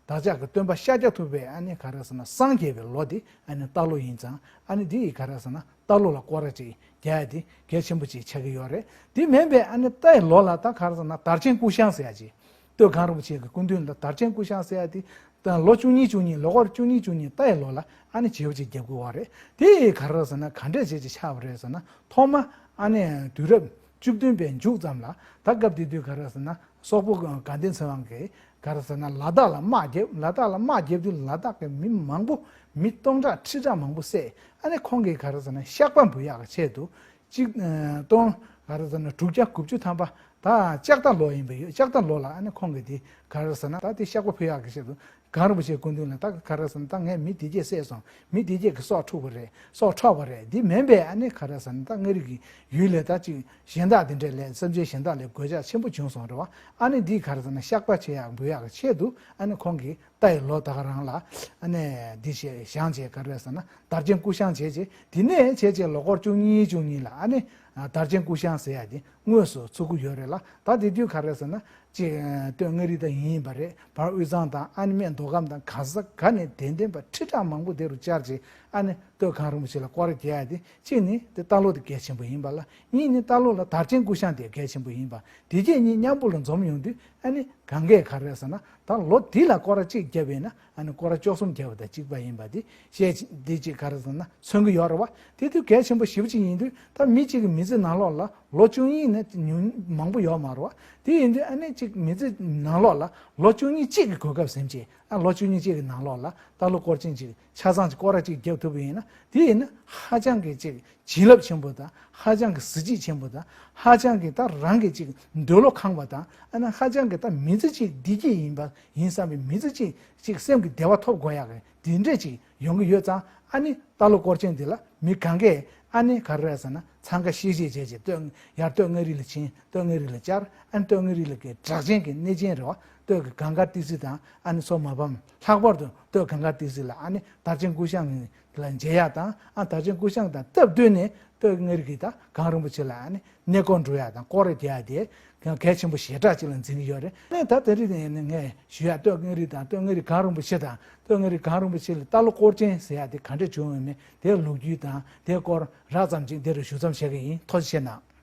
བདག་ཅག་གི་སྟོན་པ་ཤཱཀྱ་ཐུབ་པས་ཨ་ནི་ག་རེ་ཟེར་ན་སངས་རྒྱས་པའི་ལོ་དེ་ཨ་ནི་རྟ་ལོ་ཡིན་ཙང་། ཨ་ནི་དེ་ཡི་ག་རེ་ཟེར་ན་རྟ་ལོ་ལ་སྐོར་ར་ཅིག་རྒྱག་ཡ་དེ་གལ་ཆེན་པོ་ཅིག་ཆགས་ཀྱི་ཡོད་རེད། དེ་མིན་པའི་ཨ་ནི་རྟའི་ལོ་ལ་ད་ག་རེ་ཟེར་ན་དར་ཆེན་སྐུ་བཤངས་ཟེར་ཡ་ཅིག། སྟོད་གངས་རིན་པོ་ཆེ་གི་སྐུ་མདུན་ལ་དར་ཆེན་སྐུ་བཤངས་ཟེར་ཡ་དེ་དང་ལོ་བཅུ་གཉིས་བཅུ་གཉིས། ལོ་སྐོར་བཅུ་གཉིས་བཅུ་གཉིས་རྟའི་ལོ་ལ་ཨ་ནི་བྱེད་པ་ཅིག་རྒྱབ་དགོས་པ་རེད། དེ་ག་རེ་ཟེར་ན་ག་འདྲས་བྱེད་ཅིག་ཆགས་པ་རེད་ཟེར་ན། ཐོག་མ་ཨ་ནི་དུས་རབས་བཅུ་བདུན་པའི་མཇུག་ཙམ་ལ་ད་སྐབས་དེ་དུས་ག་རེ་ཟེར་ན་སོག་པོ་དགའ་ལྡན་ཚེ་དབང་གིས་ག་རེ་ཟེར་ན་ལ་དྭགས་ལ་དམག་བརྒྱབ། ལ་དྭགས་ལ་དམག་བརྒྱབ་དུས་ལ་དྭགས་ཀྱི་མི་མང་པོ་མི་སྟོང་ཕྲག་ཁྲི་ཕྲག་མང་པོ་བསད། ཨ་ནི་ཁོང་གིས་ག་རེ་ཟེར་ན་བཤགས་པ་འབུལ་ཡག་གི་ཆེད་དུ། གཅིག་ཨ་སྟོང་ག་རེ་ཟེར་ན་དྲུག་བརྒྱ་དགུ་བཅུ་ཐམ་པ་ད་ལྕགས་རྟ་ལོ་ཡིན་པ་ཡོད། ལྕགས་རྟ་ལོ་ལ་ཨ་ནི་ཁོང་གིས་དེ་ག་རེ་ཟེར་ན་ད་དེ་བཤགས་པ་ཕུལ་ཡག་གི་ཆེད་དུ་གངས་རིན་པོ་ཆེའི་སྐུ་མདུན་ལ་ད་ག་རེ་ཟེར་ན་ད་ངས་མི་དེ་གྱད་བསད་སོང་། མི་དེ་གྱད་ཀྱི་སྲོག་འཕྲོག་པ་རེད། སྲོག་འཕྲོག་པ་རེད། དེ་མིན་པའི་ཨ་ནི་ག་རེ་ཟེར་ན་ད་མངའ་རིས་ཀྱི་ཡུལ་ལ་ད་ཅིག་གཞན་དག་དེ་འདྲ་ལས་སེམས་ཅན་གཞན་དག་ལས་གོད་ཆག་ཆེན་པོ་བྱུང་སོང་རེད་བ། ཨ་ནི་འདི་ག་རེ་ཟེར་ན་བཤགས་པ་བྱེད་ཡག་འབུལ་ཡག་གི་ཆེད་དུ་ཨ་ནི་ཁོང་གིས་རྟའི་ལོ་ད་ག་རང་ལ་ཨ་ནི་འདི་བྱས་བཞེངས་བྱས་ག་རེ་ཟེར་ན་དར་ཆེན་སྐུ་བཤངས་བྱས་རྗེས། དེ་ནས་བྱས་རྗེས་ལོ་སྐོར་བཅུ་གཉིས་བཅུ་གཉིས་ལ་ཨ་ནི་དར་ཆེན་སྐུ་བཤངས་ཟེར་ཡ་དེ་དངོས་སུ་ཚུགས་ཀྱི་ཡོད་རེད་ལ། ད་དེ་དུས་ག་རེ་ཟེར་ན་ཅིག་སྟོད་མངའ་རིས་ད་ཡིན་པ་རེད། བར་དབུས་གཙང་དང་ཨ་ནི་སྨད་མདོ་ཁམས་དང་ག་ས་ག་ནས་དད་ལྡན་པ་ཁྲི་ཕྲག་མང་པོ་དེ་རུ་བཅར་རྗེས་ཨ་ནི་སྟོད་གངས་རིན་པོ་ཆེ་ལ་སྐོར་ར་རྒྱག་ཡ་དེ་གཅིག་ནི་དེ་རྟ་ལོ་དེ་གལ་ཆེན་པོ་ཡིན་པ་ལ། གཉིས་ནི་རྟ་ལོ་ལ་དར་ཆེན་སྐུ་བཤངས་དེ་གལ་ཆེན་པོ་ཡིན་པ། དེ་གྱད་གཉིས་མཉམ་པོ་ལ་འཛོམས་ཡོང་དུས་ཨ་ནི་གང་གས་ག་རེ་ཟེར་ན་ད་ལོ་འདི་ལ་སྐོར་ར་གཅིག་བརྒྱབ་པས་ན་ཨ་ནི་སྐོར་ར་བཅུ་གསུམ་བརྒྱབ་པ་དང་གཅིག་པ་ཡིན་པ་འདི་བཤད་འདི་གཅིག་ག་རེ་ཟེར་ན་མཚོན་གྱི་ཡོད་རེད་བ། དེ་དུས་གལ་ཆེན་པོ་ཞེ་པོ་ཅིག་ཡིན་དུས་ད་མི་གཅིག་གི་མི་ཚེ་ནང་ལོགས་ལ་ལོ་བཅུ་གཉིས་ནས་ཉུང་མང་པོ་ཡོད་མ་རེད་བ། དེ་ཡིན་དུས་ཨ་ནི་གཅིག་མི་ཚེ་ནང་ལོགས་ལ་ལོ་བཅུ་གཉིས་གཅིག་གི་གོ་སྐབས་ཟིན་བྱས། ཨ་ལོ་བཅུ་གཉིས་གཅིག་གི་ནང་ལོགས་ལ་རྟ་ལོ་སྐོར་ཆེན་གཅིག་ཆ་ཚང་གཅིག་སྐོར་ར་གཅིག་བརྒྱབ་ཐུབ་པ་ཡིན་ན་དེ་ཡིན་ན་ཧ་ཅང་གི་གཅིག་བྱིན་རླབས་ཆེན་པོ་དང་། ཧ་ཅང་གི་གཟི་བརྗིད་ཆེན་པོ་དང་། ཧ་ཅང་གི་ད་རང་གི་ཅིག་འདོད་བློ་ཁེངས་པ་དང་། ཨ་ནི་ཧ་ཅང་གི་ད་མི་ཚེ་ཅིག་བདེ་སྐྱིད་ཡིན་པ་ཡིན་བསམ་པའི་མི་ཚེ་ཅིག་ཅིག་སེམས་ཀྱི་བདེ་བ་ཐོབ་དགོས་ཡག་གི་དེ་འདྲས་ཅིག་ཡོང་གི་ཡོད་ཙང་། ཨ་ནི་རྟ་ལོ་སྐོར་ཆེན་འདི་ལ་མི་གང་གས་ཨ་ནི་ག་རེ་རེད་ཟེར་ན་འཚང་ཁ་ཤིག་ཤིག་བྱས་བྱས་སྟོད་ཡར་སྟོད་མངའ་རིས་ལ་ཕྱིན། སྟོད་མངའ་རིས་ལ་བཅར། ཨ་ནི་སྟོད་མངའ་རིས་ལ་གི་གྲགས་ཅན་གྱི་གནས་ཆེན་རེད་བ། སྟོད་ཀྱི་གངས་དཀར་ཏི་སེ་དང་ཨ་ནི་མཚོ་མ་ཕམ། ལྷག་པར་དུ་སྟོད་གངས་དཀར་ཏི་སེ་ལ་ཨ་ནི་དར་ཆེན་སྐུ་བཤངས་ལ་མཇལ་ཡག་དང་། ཨ་དར་ཆེན་སྐུ་བཤངས་དང་སྟབས་བསྟུན་ནས་སྟོད་མངའ་རིས་ཀྱི་ད་གངས་རིན་པོ་ཆེ་ལ་ཨ་ནི་གནས་སྐོར་འགྲོ་ཡག་དང་སྐོར་ར་རྒྱག་ཡག་དེ་གལ་ཆེན་པོ་ཞེ་དྲག་ཅིག་ལ་འཛིན་གྱི་ཡོད་རེད། ཨ་ནི་ད་དེ་རིང་ནས་ངས་ཞུ་ཡག་སྟོད་མངའ་རིས་དང་སྟོད་མངའ་རིས་གངས་རིན་པོ་ཆེ་དང་། སྟོད་མངའ་རིས་གངས་རིན་པོ་ཆེ་ལ་རྟ་ལོ་སྐོར་ཆེན་ཟེར་ཡག་དེ་ག་འདྲ་བྱུང་ཡོད་མེད་དེའི་ལོ་རྒྱུས་དང་དེའི་སྐོར་རགས་ཙམ་ཅིག་འདི་རུ་ཞུ་མཚམས་བཞག་གི་ཡིན། ཐུགས་རྗེ་ཆེ་གནང་།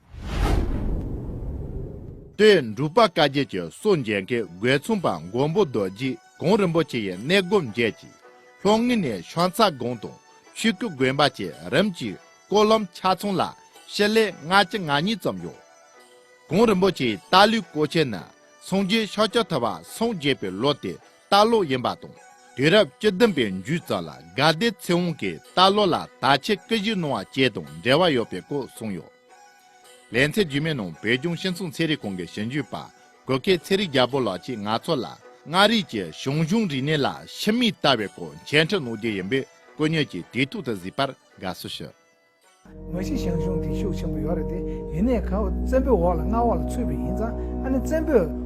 སྟོད་འབྲུག་པ་བཀའ་བརྒྱུད་ཀྱི་སྲོལ་འབྱེད་མཁན་རྒོད་ཚང་པ་མགོན་པོ་རྡོ་རྗེས་གངས་རིན་པོ་ཆེ་ཡི་གནས་སྒོ་འབྱེད་ཀྱིས། ལྷོ་ངོས་ནས་ཤམ་ཚ་སྒང་དང་ཆོས་ཀྱི་དགོན་པ་བཅས་རིམ་གྱིས་སྐོར་ལམ་ཆ་ཚང་ལ་སྤྱི་ལེ་ལྔ་བཅུ་ང་གཉིས་ཙམ་ཡོད། གངས་རིན་པོ་ཆེའི་རྟ་ལོའི་སྐོར་ཆེན་ནི་སངས་རྒྱས་ཤཱཀྱ་ཐུབ་པ་སངས་རྒྱས་པའི་ལོ་དེ་རྟ་ལོ་ཡིན་པ་དང་། དུས་རབས་བཅུ་བདུན་པའི་མཇུག་ཙམ་ལ་དགའ་ལྡན་ཚེ་དབང་གིས་རྟ་ལོ་ལ་དར་ཆེན་སྐུ་བཞེངས་གནང་བ་བཅས་དང་འབྲེལ་བ་ཡོད་པའི་སྐོར་གསུངས་ཡོད། ལེ་ཚན་རྗེས་མའི་ནང་བོད་ལྗོངས་སྤྱི་ཚོགས་ཚན་རིག་ཁང་གི་ཞིབ་འཇུག་པ་གུ་གེ་ཚེ་རིང་རྒྱལ་པོ་ལགས་ཀྱིས་ང་ཚོ་ལ་མངའ་རིས་ཀྱི་ཞང་ཞུང་རིག་གནས་ལ་ཕྱི་མིག་ལྟ་བའི་སྐོར་འཆད་ཁྲིད་གནང་རྒྱུ་ཡིན་པས་སྐུ་ཉིད་ཀྱིས་དུས་ཐོག་ཏུ་གཟིགས་པར་དགའ་བསུ་ཞུ། མ་གཞི་ཞང་ཞུང་དེ་ཤུགས་ཆེན་པོ་ཡོད་རེད་དེ། ཡིན་ནའི་ཁ་བ་བཙན་པོའི་འོག་ལ་མངའ་འོག་ལ་ཚུད་པ་ཡིན་ཙང་། ཨ་ནི་བཙན་པོས་